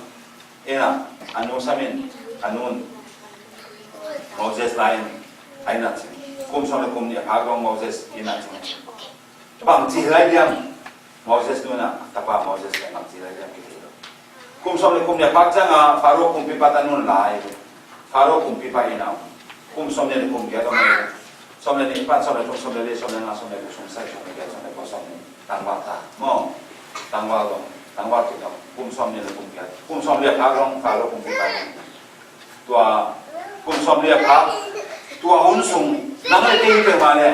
in ah, a nu sam in, a nu in Moses la in a inn ah cing. Kum sawm le kum nih a phak dong Moses inn ah cing. Bangci hi lai diam? Moses nu in ah tapa Moses pen bangci hi lai diam kithei lo. Kum sawm le kum nih a phak ciangin Faro kumpipa tanu in la hi. Faro kumpipa inn ah om. Kum sawm nih le kum giat om hi. Sawm le nih pan sawm le thum, sawm le li, sawm le nga, sawm le guk, sawm le sagih, sawm le giat, sawm le kua, sawm le nih. Tangval ta maw? Tangval dong, tangval kit dong. Kum sawm nih le kum giat, kum sawm li a phak dong Faro kumpipa inn ah. Tua kum sawm li a phak, tua hun sung nang le kei hi peuhmah le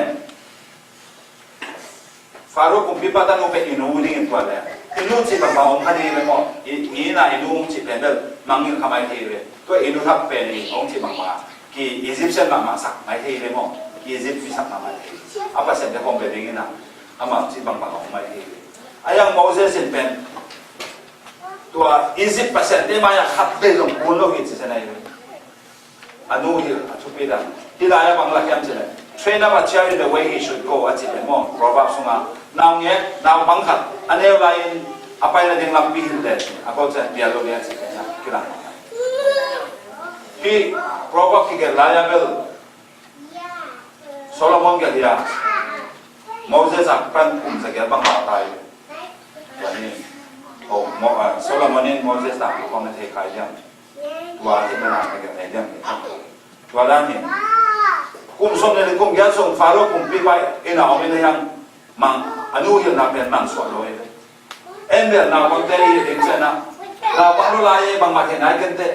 Faro kumpipa tanu pen i nu dingin tua le I nu cih bangbang om kha ding hi ve maw? I, i inn ah i nu hong cih pen bel mangngilh kha mai thei hi ve. Tua i nu thak pen i hong cih bangbang ah ki Egyptian mahmah sak mai thei hi ve maw? Ki Egypt mi sak mahmah thei hi. A pasiante khawm ve ding in ah amah cih bangbang om mai thei hi ve. A hiang Moses in pen tua Egypt pasiante mai-ah khat vei zong kun lo hi ci se na hi ve. A nu hi a thupi dan. Hih lai-ah bang lak hiam cih leh, "Train up a child in the way he should go," a cih leh maw, Proverbs sungah, naungek, naupang khat a neu lai-in a pai nading lampi hilh leh a gol ciang pial lo ding a cih leh na kilang. Hih Proverbs kigelh lai-ah bel Solomon gelh hi a, Moses a pan kum zagiat bang a tai. Tua hi. Oh, Mo-, ah, Solomon in Moses tangthu bang na thei khai diam. Tua hi na na gelh thei diam. Tua dan hi. Kum sawm le kum giat sung Pharaoh kumpipa inn ah om in a hiang mang, a nu hilhna pen mang suak lo hi. En bel naupangte i hilh ding ciangin ah, naupang lo lai-in bangmah theih nai kei inteh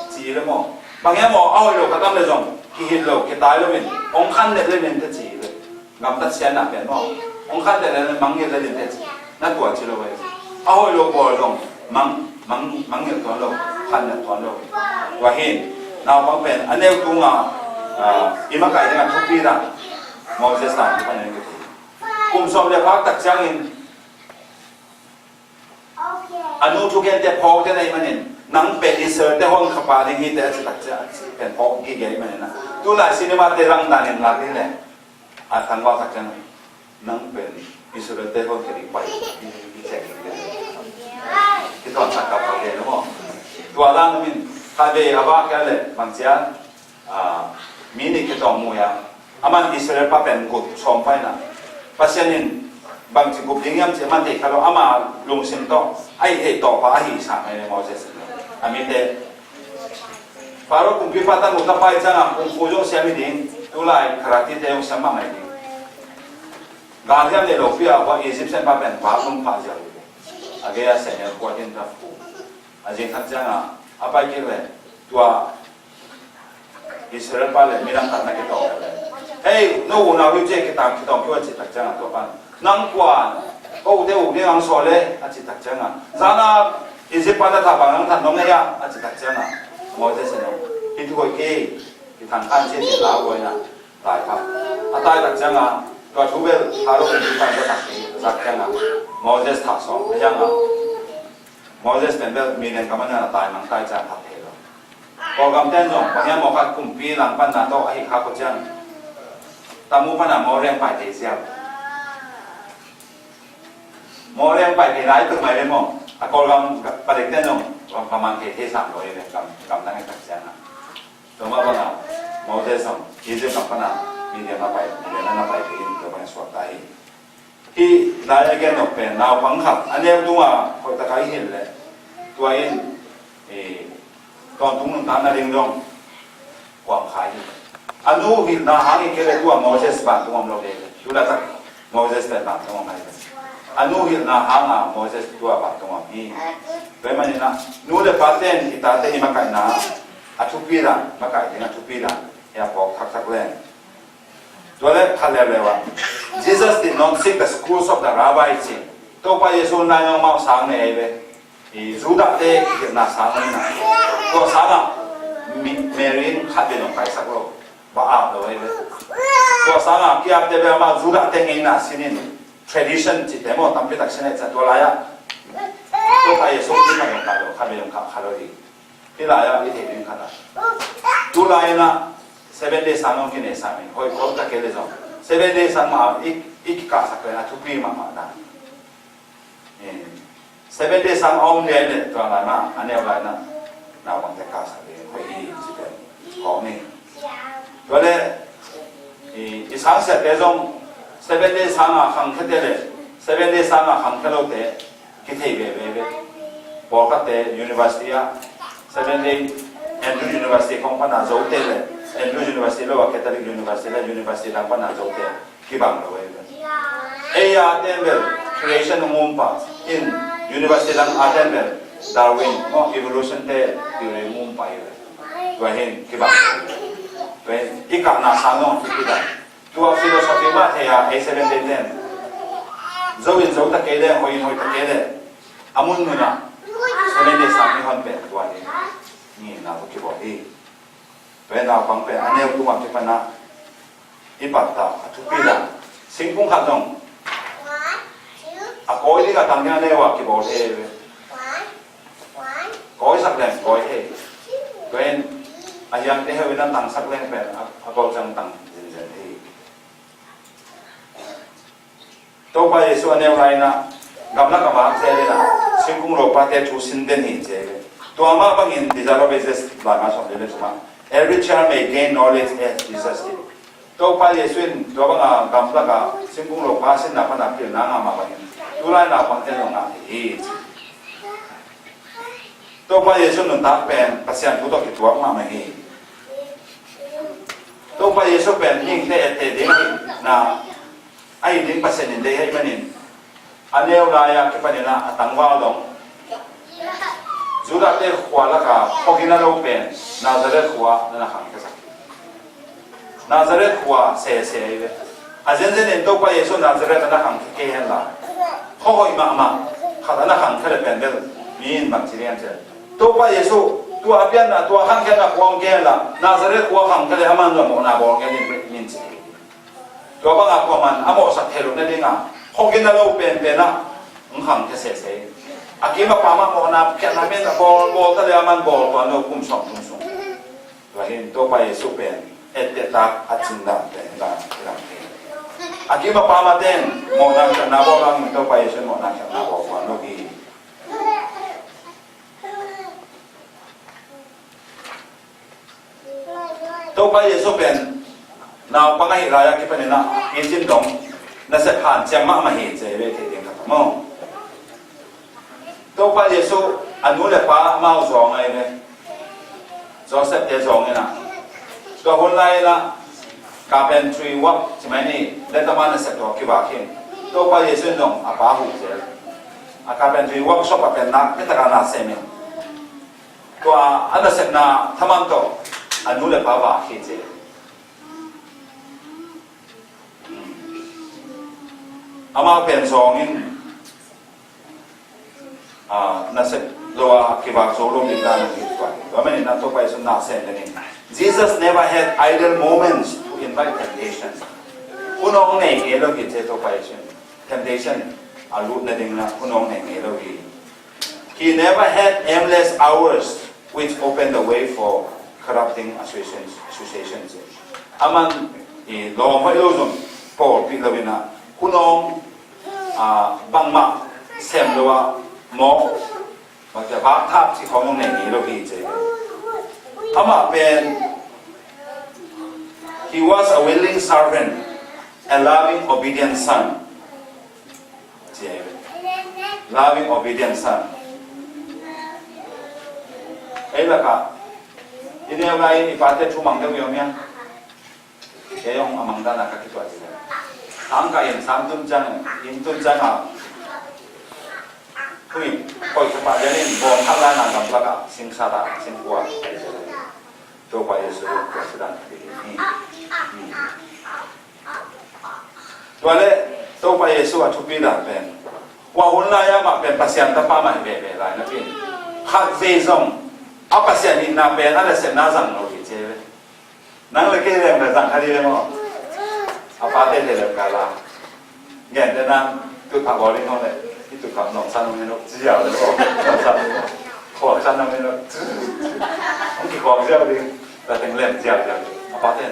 ci hi ve maw? Bang hiam maw, a hoih lo ka tam leh zong kihilh lo, kitai lo in, hong khanlet le in teh ci hi ve. Gamtat siatna pen maw, hong khanlet le in, mangngilh le in teh ci. Na tua ci lo ve. A hoih lo bawl zong mang, mang, mangngilh tuan lo, khanlet tuan lo. Tua hi in, naupang pen a neu tungah, ah, i makaih dingah thupi dan Moses tangthu pan en ka ti. Kum sawm le phak tak ciangin a nu thugente phawk den ahih manin, "Nang pen Israel-te honkha pa ding hi teh," a cih tak ciang, a cih pen phawk gige ahih manin ah, tu lai cinema-te rang danin lak ding leh a tangval tak ciang, "Nang pen Israel-te honkha ding pa hi," hi, hi, hi ciang ding leh hi tuan sak kap kap ding leh maw. Tua dan min khat vei a vak hia leh bang ciang, ah, mi nih khitawng mu hi a, aman Israel pa pen gup sawm paina. Pasian in bangci gup ding hiam cih aman thei kha lo, ama lungsim tawh a hih theih tawh pa ahi sang hi Moses in. A mite Pharaoh kumpipa tanu tapa ahih ciangin kung fu zong siam hi ding, tu lai karate-te zong siam mahmah hi ding. Gal hiam nei lopi a, hua Egyptian pa pen vak lum pha ziau hi ding. A gei a senior kuat in ta fu. A zing khat ciangin a pai kik leh tua Israel pa le midang khat na kitawng leh, "Hei, no unau hi ci, kitang, kitawng kik un," a cih tak ciangin tua pan, "Nang kua, ko ute uk ding ang sawl le?" a cih tak ciangin, "Zan a Egypt pa na tha bang nang that nong nei a?" a cih tak ciangin Moses in, "Hih thu hoih kei, kithang khan ci," ci lau huai na tai kha. A tai tak ciangin tua thu bel Pharaoh in pan zak tak ciangin Moses thah sawm a hiangin Moses pen bel Midian gam ah na taimang tai ciang phat thei lo. Kawlgam ten zong bang hiam maw khat kumpi langpanna tawh ahi kha ko ciang tamu pana mawreng pai thei ziau. Mawreng pai thei lai tuk mai le maw. A Kawlgam padek ten zong paman thei thei sam lo hi le gam, gam dang i tak ciang a. Tua mah bangin Moses zong Egypt gam pana Midian a pai, Midian a na pai thei in tua bangin suak ta hi. Hih lai a gen nop pen naupang khat a neu tungah hoih taka i hilh leh tua in, eh, tawntung nuntakna ding zong kuang kha hi. A nu hilhna hang i kei leh tua Moses vantung om lo hi. Tu laitak Moses pen vantung om hi. A nu hilhna hanga Moses tua vantung om hi. Tua ahih manin ah nu le pate in i tate i makaihna a thupi dan, makaih ding a thupi dan hi a phawk thakthak leng. Tua leh khat leuleu ah, "Jesus did not seek the schools of the rabbi," ci. Topa Jesu in lai nong mau sang nei ahi ve. I Judah-te kikhelhna sang nei na. Tua sangah Mi-, Mary in khat vei nong kaisak lo. Ba ap lo ahi ve. Tua sangah ki-apte bel amah Judah-te ngeina sinin tradition cihte maw tampi tak sin ahi ciang tua lai-ah Topa Jesu in khat nong kai lo, khat vei nong kah kha lo hi. Hih lai-ah i theih ding khat ah, tu lai-in ah Seven Day sang hong kinei sam hi. Hoih khol ta kei leh zong Seven Day sang mah i, i kikahsak pen a thupi mahmah dan. Eh, Seven Day sang a om lian leh tua lai mah a neu lai-in ah naupangte kahsak ding hoih hi ci pen khawng hi. Tua leh i, i sangsiate zong Seven Day sang a khangkhiate leh Seven Day sang a khangkhia lote kithei veve ve. Pawlkhatte university ah, Seven Day, Andrew University khawng pana Zote le, Andrew University lo a Catholic University le University dang pana Zote kibang lo ve. Ei a ten bel creation hong um pah in, University dang a ten bel Darwin maw, evolution te theory hong um pah hi ve. Tua hi in kibang lo ve. Tua hi in i kahna sang zong kibang. Tua philosophy mah thei a, ei Seven Day ten. Zo in zo ta kei leh, hoih in hoih ta kei leh, a mun nunah Sunday ni sang i hon pen tua hi. Ni na tua kibawl hi. Tua hi naupang pen a neu tungah kipan ah i pattah a thupi dan. Singkung khat dong a kawi ding a tang ding a neu ah kibawl hi ve. Kawisak leng kawi hi. Tua in a hiangte heu in a tangsak leng pen a, a gol ciang tang zenzen hi. Topa Jesuh a neu lai-in ah gamlak a vak zel in ah singkung lopate thu sin den hi ci hi. Tua mah bangin Desire of Ages lai nga sawm le le sungah, "Every child may gain knowledge as Jesus did." Topa Jesuh in tua banga gamlak a singkung lopa sinna pan a pilna ngah mah bangin tu lai naupangte zong ngah thei hi ci. Topa Jesuh nuntak pen Pasian thu tawh kituak mahmah hi. Topa Jesuh pen mihingte etteh ding ahihna, ahi ding Pasian in deih ahih manin a neu lai-a kipanin ah a tangval dong Judahte khua laka khuagina lo pen Nazareth khua na na khangkhiasak hi. Nazareth khua sese ahi ve. A zenzen in Topa Jesuh Nazareth a na khangkhia kei hen la, khuahoih mahmah khat a na khangkhia le pen bel mi in bangci ding hiam cih leh, Topa Jesuh tua a pianna, tua khangkhiatna khua hong kei hen la, Nazareth khua khangkhia le amah in zong mawhna bawl ngen in, min ci. Tua banga kuaman a mawhsak thei loh nadinga khuagina lo penpen ah hong khangkhia sese hi. A kim a pam ah mawhna khiatna min a bawl, bawl ta le amah in bawl tuan lo kum sawm kum sung. Tua hi in Topa Jesuh pen etteh tak a cin dan pen hi dan hi dan hi. A kim a pam a ten mawhna khiatna bawl hangin Topa Jesuh in mawhna khiatna bawl tuan lo hi. Topa Jesuh pen naupang ahih lai-a kipanin ah picin dong nasep hanciam mahmah hi ci hi ve, thei ding khat maw. Topa Jesuh a nu le pa amau zawng ahi ve. Joseph te zawng in ah, tua hun lai in ah carpentry work ci mai ni, letama nasep tawh kivak hi in Topa Jesuh in zong a pa huh zel. A carpentry workshop ah pen nak, mi taka na sem in. Tua a nasepna thaman tawh a nu le pa vak hi ci. Amau pen zawng in, ah, nasep lo a kivak zo lo ding dan hi tua. Tua manin a Topa Jesuh na sem ding in. Jesus never had idle moments to invite temptation. Hun hong nei ngei lo hi ci Topa Jesuh in. Temptation a lut nading in a hun hong nei ngei lo hi. He never had aimless hours which opened the way for corrupting associations, associations. Aman i lawm hoih lo zong pawlpih lo in a, hun hong, ah, bangmah sem lo a mawk, bangte vak thap cih khawng zong nei ngei lo hi ci. Amah pen, he was a willing servant, a loving, obedient son. Ci hi ve. Loving, obedient son. Ei lakah i neu lai-in i pate thu mang deuh i om hiam? Kei hong a mang dan a ka kituah hi ve. Hang ka inn sang tun ciang, inn tun ciang a, hui, koi ka pah lian in bawm khat lai-in a gamlak ah singsa ta, singkua. Topa Jesuh tua sudan ka hi hi. Tua leh Topa Jesuh a thupi dan pen, tua hun lai-a mah pen Pasian tapa mah hi veve lai napi in, khatvei zong a Pasian hihna pen a nasepna zang lo hi ci hi ve. Nang le kei leng le zang kha ding le maw? A pate le leng ka la. Ngen te nang tutphah bawl ding hong le, i tutphah nawngsan om hi lo, ci ziau le maw? Nawngsan om hi lo. Khuak san om hi lo. Hong kikhuak ziau ding. Tua teng lem ziauziau. A pate,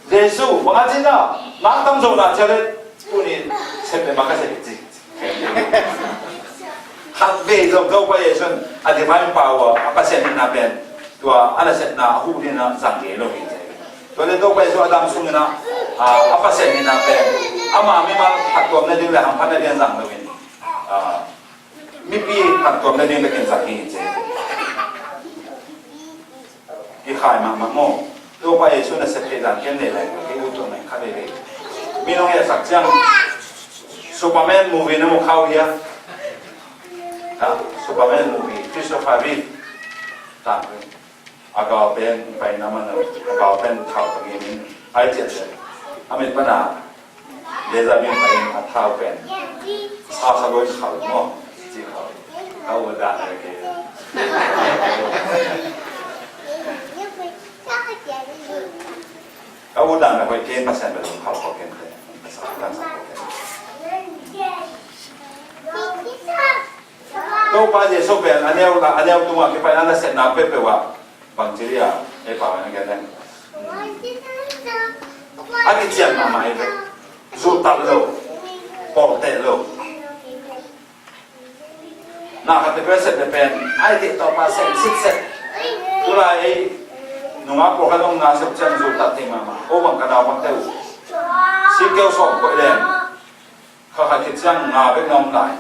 Jesu, bang a cin a, nak tam zo na cia le, tuni sep le ma ka sep ci. Khatvei zong Topa Jesu in a divine power, a Pasian hihna pen, tua a nasepna a huh ding in a zang ngei lo hi. Tua le Topa Jesu a dam sung in a, a, a Pasian hihna pen, ama mimal phattuam nading le hamphat nading zang lo in, a, mipi phattuam nading bekin zang hi ci. Kikhai mahmah maw. Topa Jesu nasep theih dan ken lei lai, kei ut tua mah kha lei lei. Mi nong hehsak ciang Superman movie na mu khau hia? Ha? Superman movie, Christopher Reeve. Ta, a gal pen pai na man, a gal pen thau ta ngi min ai ciat ciat. A mit pana Laser beam pai in a thau pen sa sa loi khal maw? Ci khal. Ka u dan a kei. Ka u dan a koi kei, Pasian bel hong khal ko kei te. Pasian hong khal ko kei. Topa Jesu pen a neu la, a neu tunga kipai a nasepna peuhpeuh ah bangci dia, ei pa na gen den. A kician mahmah ei ve. Zultat lo. Pawlteh lo. Na khat te peuh sep le pen ai te tawh pa sep sitset. Tulai ei nungak pawlkhat hong na sep ciang zultat thei mahmah. O bang ka nau bang teu. Sikeu sawm koih leng. Kha khat khit ciang nga bek na om lai.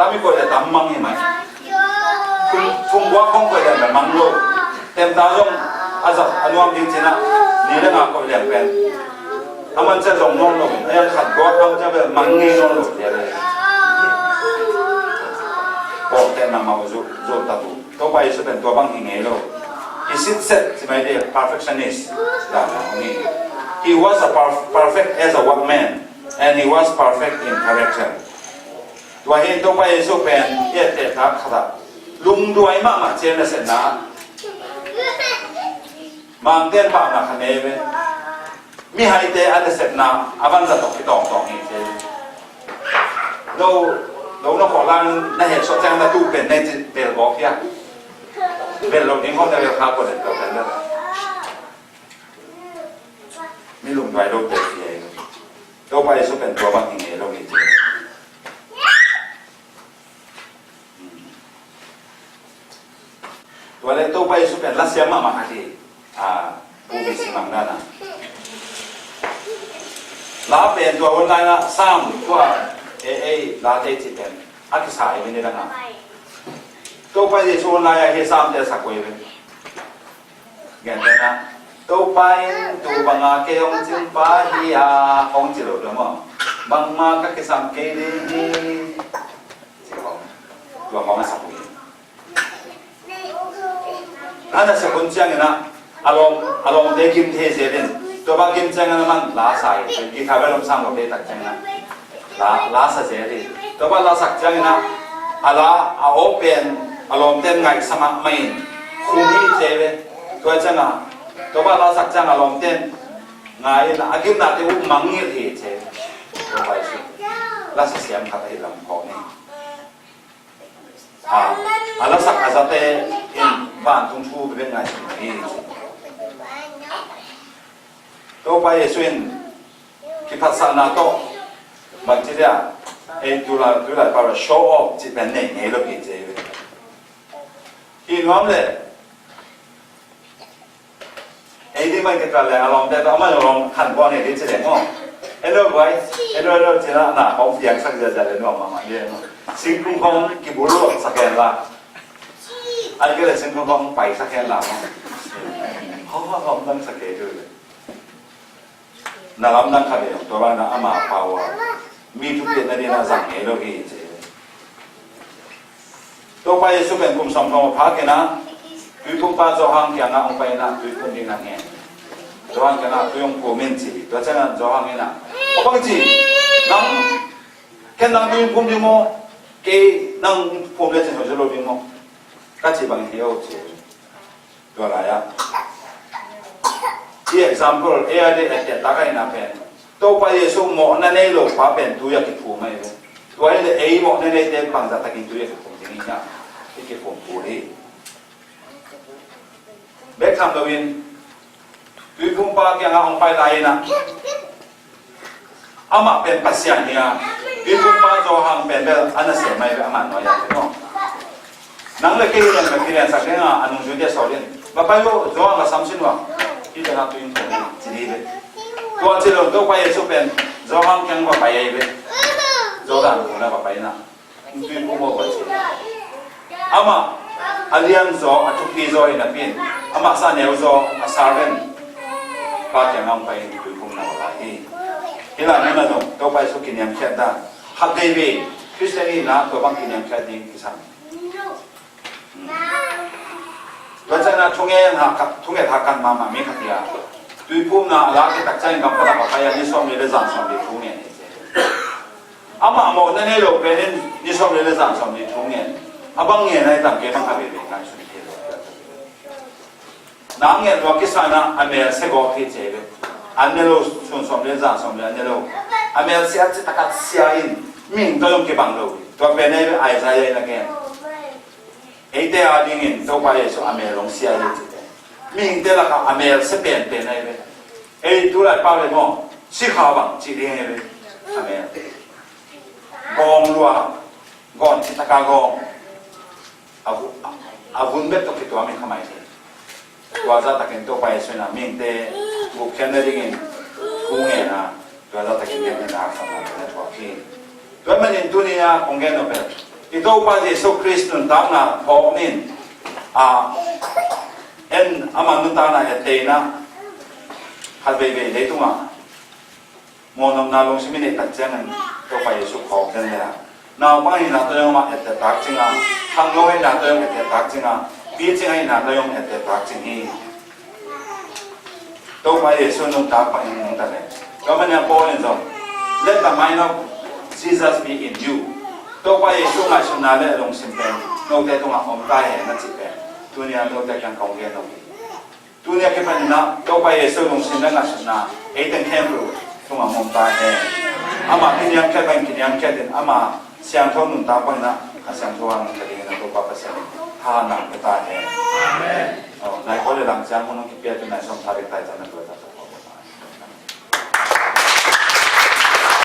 Tam i koih le tam mang hi mai. Thum, thum buak hong koih leng le mang lo. Temta zong a zak a nuam ding cinah ni le nga koih leng pen a man cia zong nawn lo. A yang khat guak a man cia bel mang ngei nawn lo. Pawlteh mahmah uh, zultat uh. Topa Jesu pen tua bang hi ngei lo. Hi sitset ci mai dia, perfectionist. He was a perf-, perfect as a workman, and he was perfect in character. Tua hi Topa Jesu pen i etteh tak khat ah lungduai mahmah ciang nasepna, Mangte'n pahna kha nei ve. Mihaite a nasepna a vanzat tawh kitawngtawng hi ci. Lo, lo na khawh lang na hehsuah ciang na tu pen nei ci bel bawk hia. Bel lo ding khawh na bel kha ko den ko den. Mi lungduai lo te hi ei. Topa Jesu pen tua bang hi ngei lo hi ci. Tua le Topa Jesu pen la siam mahmah khat hi. A, pu bi si mang dana. La pen tua hun lai na Sam tua e, ei la te ci pen a kisa ei mi ni dana. Topa Jesu hun lai a hi Sam te sa koi ve. Gen dana. Topa in tu banga kei hong cing pa hi a hong ci lo dua maw. Bangma ka kisam kei ding hi. Tua hong a sak uh hi. A nasep hun ciangin ah a lawm, a lawmte gim thei zel in. Tua bang gim ciangin a man la sa hi. Guitar bel om sam lo te tak ciangin ah la, la sa zel hi. Tua bang la sak ciangin ah a la a aw pen a lawmte ngaihsa mahmah in khum hi ci ve. Tua ciangin ah tua bang la sak ciangin a lawmte ngai in a gimnate uh mangngilh hi ci. Tua bai si la sa siam khat ahi lam khawng hi. A, a lasak a zate in vantung thu bek ngaihsun hi. Topa Jesu in kiphatsakna tawh bangci dia ei tulai, tulai para show off cih pen nei ngei lo hi ci. Hi nuam le. Ei ding mah kikal le a lawmte tawh amah zong lawm khan pua ngei ding ci leng maw. Hello boy, hello hello ci na na hong piangsak ziazia le nuam mahmah ding maw. Singkung hong kibuluk sak hen la. Ai kei le singkung hong paisak hen la maw. Hong hong hong dangsak kei tu le. Na lamdang khat le tua bang na ama pau a mi thupiatna ding a zang ngei lo hi ci. Topa Jesu pen kum sawm thum a phak in a tuiphumpa Johan kiangah hong pai in a tuiphum ding a ngen. Johan kiangah tui hong phum in ci. Tua ciangin Johan in a, "Aw bang ci, nang, ken nang tui hong phum ding maw? Kei nang phum le cin hoih zaw lo ding maw?" Ka ci bang hi o ci. Tua lai-ah hih example ei a ding a kiat tak a ina pen Topa Jesu mawhna nei lo pa pen tui a kiphum ahi ve. Tua hi le ei mawhna neite bangzah takin tui a kiphum ding hi hiam? I kiphum kul hi. Bek tham loin tuiphumpa kiangah hong pai lai inah amah pen Pasian hi a, tuiphumpa Johan pen bel a nasem mai ve, amah nuai-ah pen aw. Nang le kei hi leng pen kiliansak ding a, a nungzuite sawl in, va pai uh, Johan va samsin uh a, hih tengah tui in khum ci ding hi ve. Tua ci lo Topa Jesu pen Johan kiang va pai ahi ve. Jordan khun ah va pai inah. Tui phum aw va ci. Amah a lian zaw, a thupi zaw hi napi in, amah sa neu zaw, a servant pa kiangah hong pai in tui phumna va pai hi. Hih lai munah zong Topa Jesu kiniamkhiat dan khat veve, Khristian ihna tua bang kiniamkhiat ding kisam. Tua ciangin ah thungen hak, thunget hak kan mahmah mi khat hi a, tuiphumna a lak khit tak ciangin gam panin va pai a, ni sawmli le zan sawmli thungen hi ci. Amah mawhna nei lo pen in ni sawmli le zan sawmli thu ngen. A bang ngen a hi tam, kei bang a veve ngaihsun thei lo. Na ngen lua kisa in a mel sia gawp hi ci hi ve. An ne lo, sun sawmli le zan sawmli an ne lo. A mel sia cih takin sia in mihing tawh zong kibang lo hi. Tua pen a hi ve Isaiah in a gen. Eite a dingin Topa Jesu a mel hong sia hi ci hi. Mihingte lakah a mel sia penpen a hi ve. Ei tulai pau le maw, sikha bang cih ding hi ve. A mel. Gawng lua, gawng cih takin gawng. A vu-, a vun bek tawh kituam hi kha mai hi. Tua zahtakin Topa Jesu in a mihingte gupkhiatna dingin thu ngen a, tua zahtakin biakinn a aksam na thuak hi. Tua manin tuni a kong gen nop pen, i Topa Jesu Khrist nuntakna phawk ni in, a, en ama nuntakna ettehna khat veivei leitungah mawhnopna lungsim i neih tak ciangin Topa Jesu phawk den le a, naupang ahihna tawh zong amah etteh tak cing a, khangno ahihna tawh zong etteh tak cing a, picing ahihna tawh zong etteh tak cing hi. Topa Jesu nuntak bangin nungta le. Tua manin a Paul in zong, "Let the mind of Jesus be in you." Topa Jesu ngaihsutna le lungsim pen note tungah om ta hen na cih pen tuni a note kiang kong gen lo hi. Tuni a kipanin a Topa Jesu lungsim le ngaihsutna ei teng khempeuh tungah om ta hen. Amah kiniamkhiat bangin kiniamkhiat in, ama siangtho nuntak bangin a siangtho a nungta dingin a Topa Pasian in thahatna pia ta hen. Amen. Aw, nai khaw le lam ciang hun hong kipia tu nai sawm tha ding tai ciang na tua ta.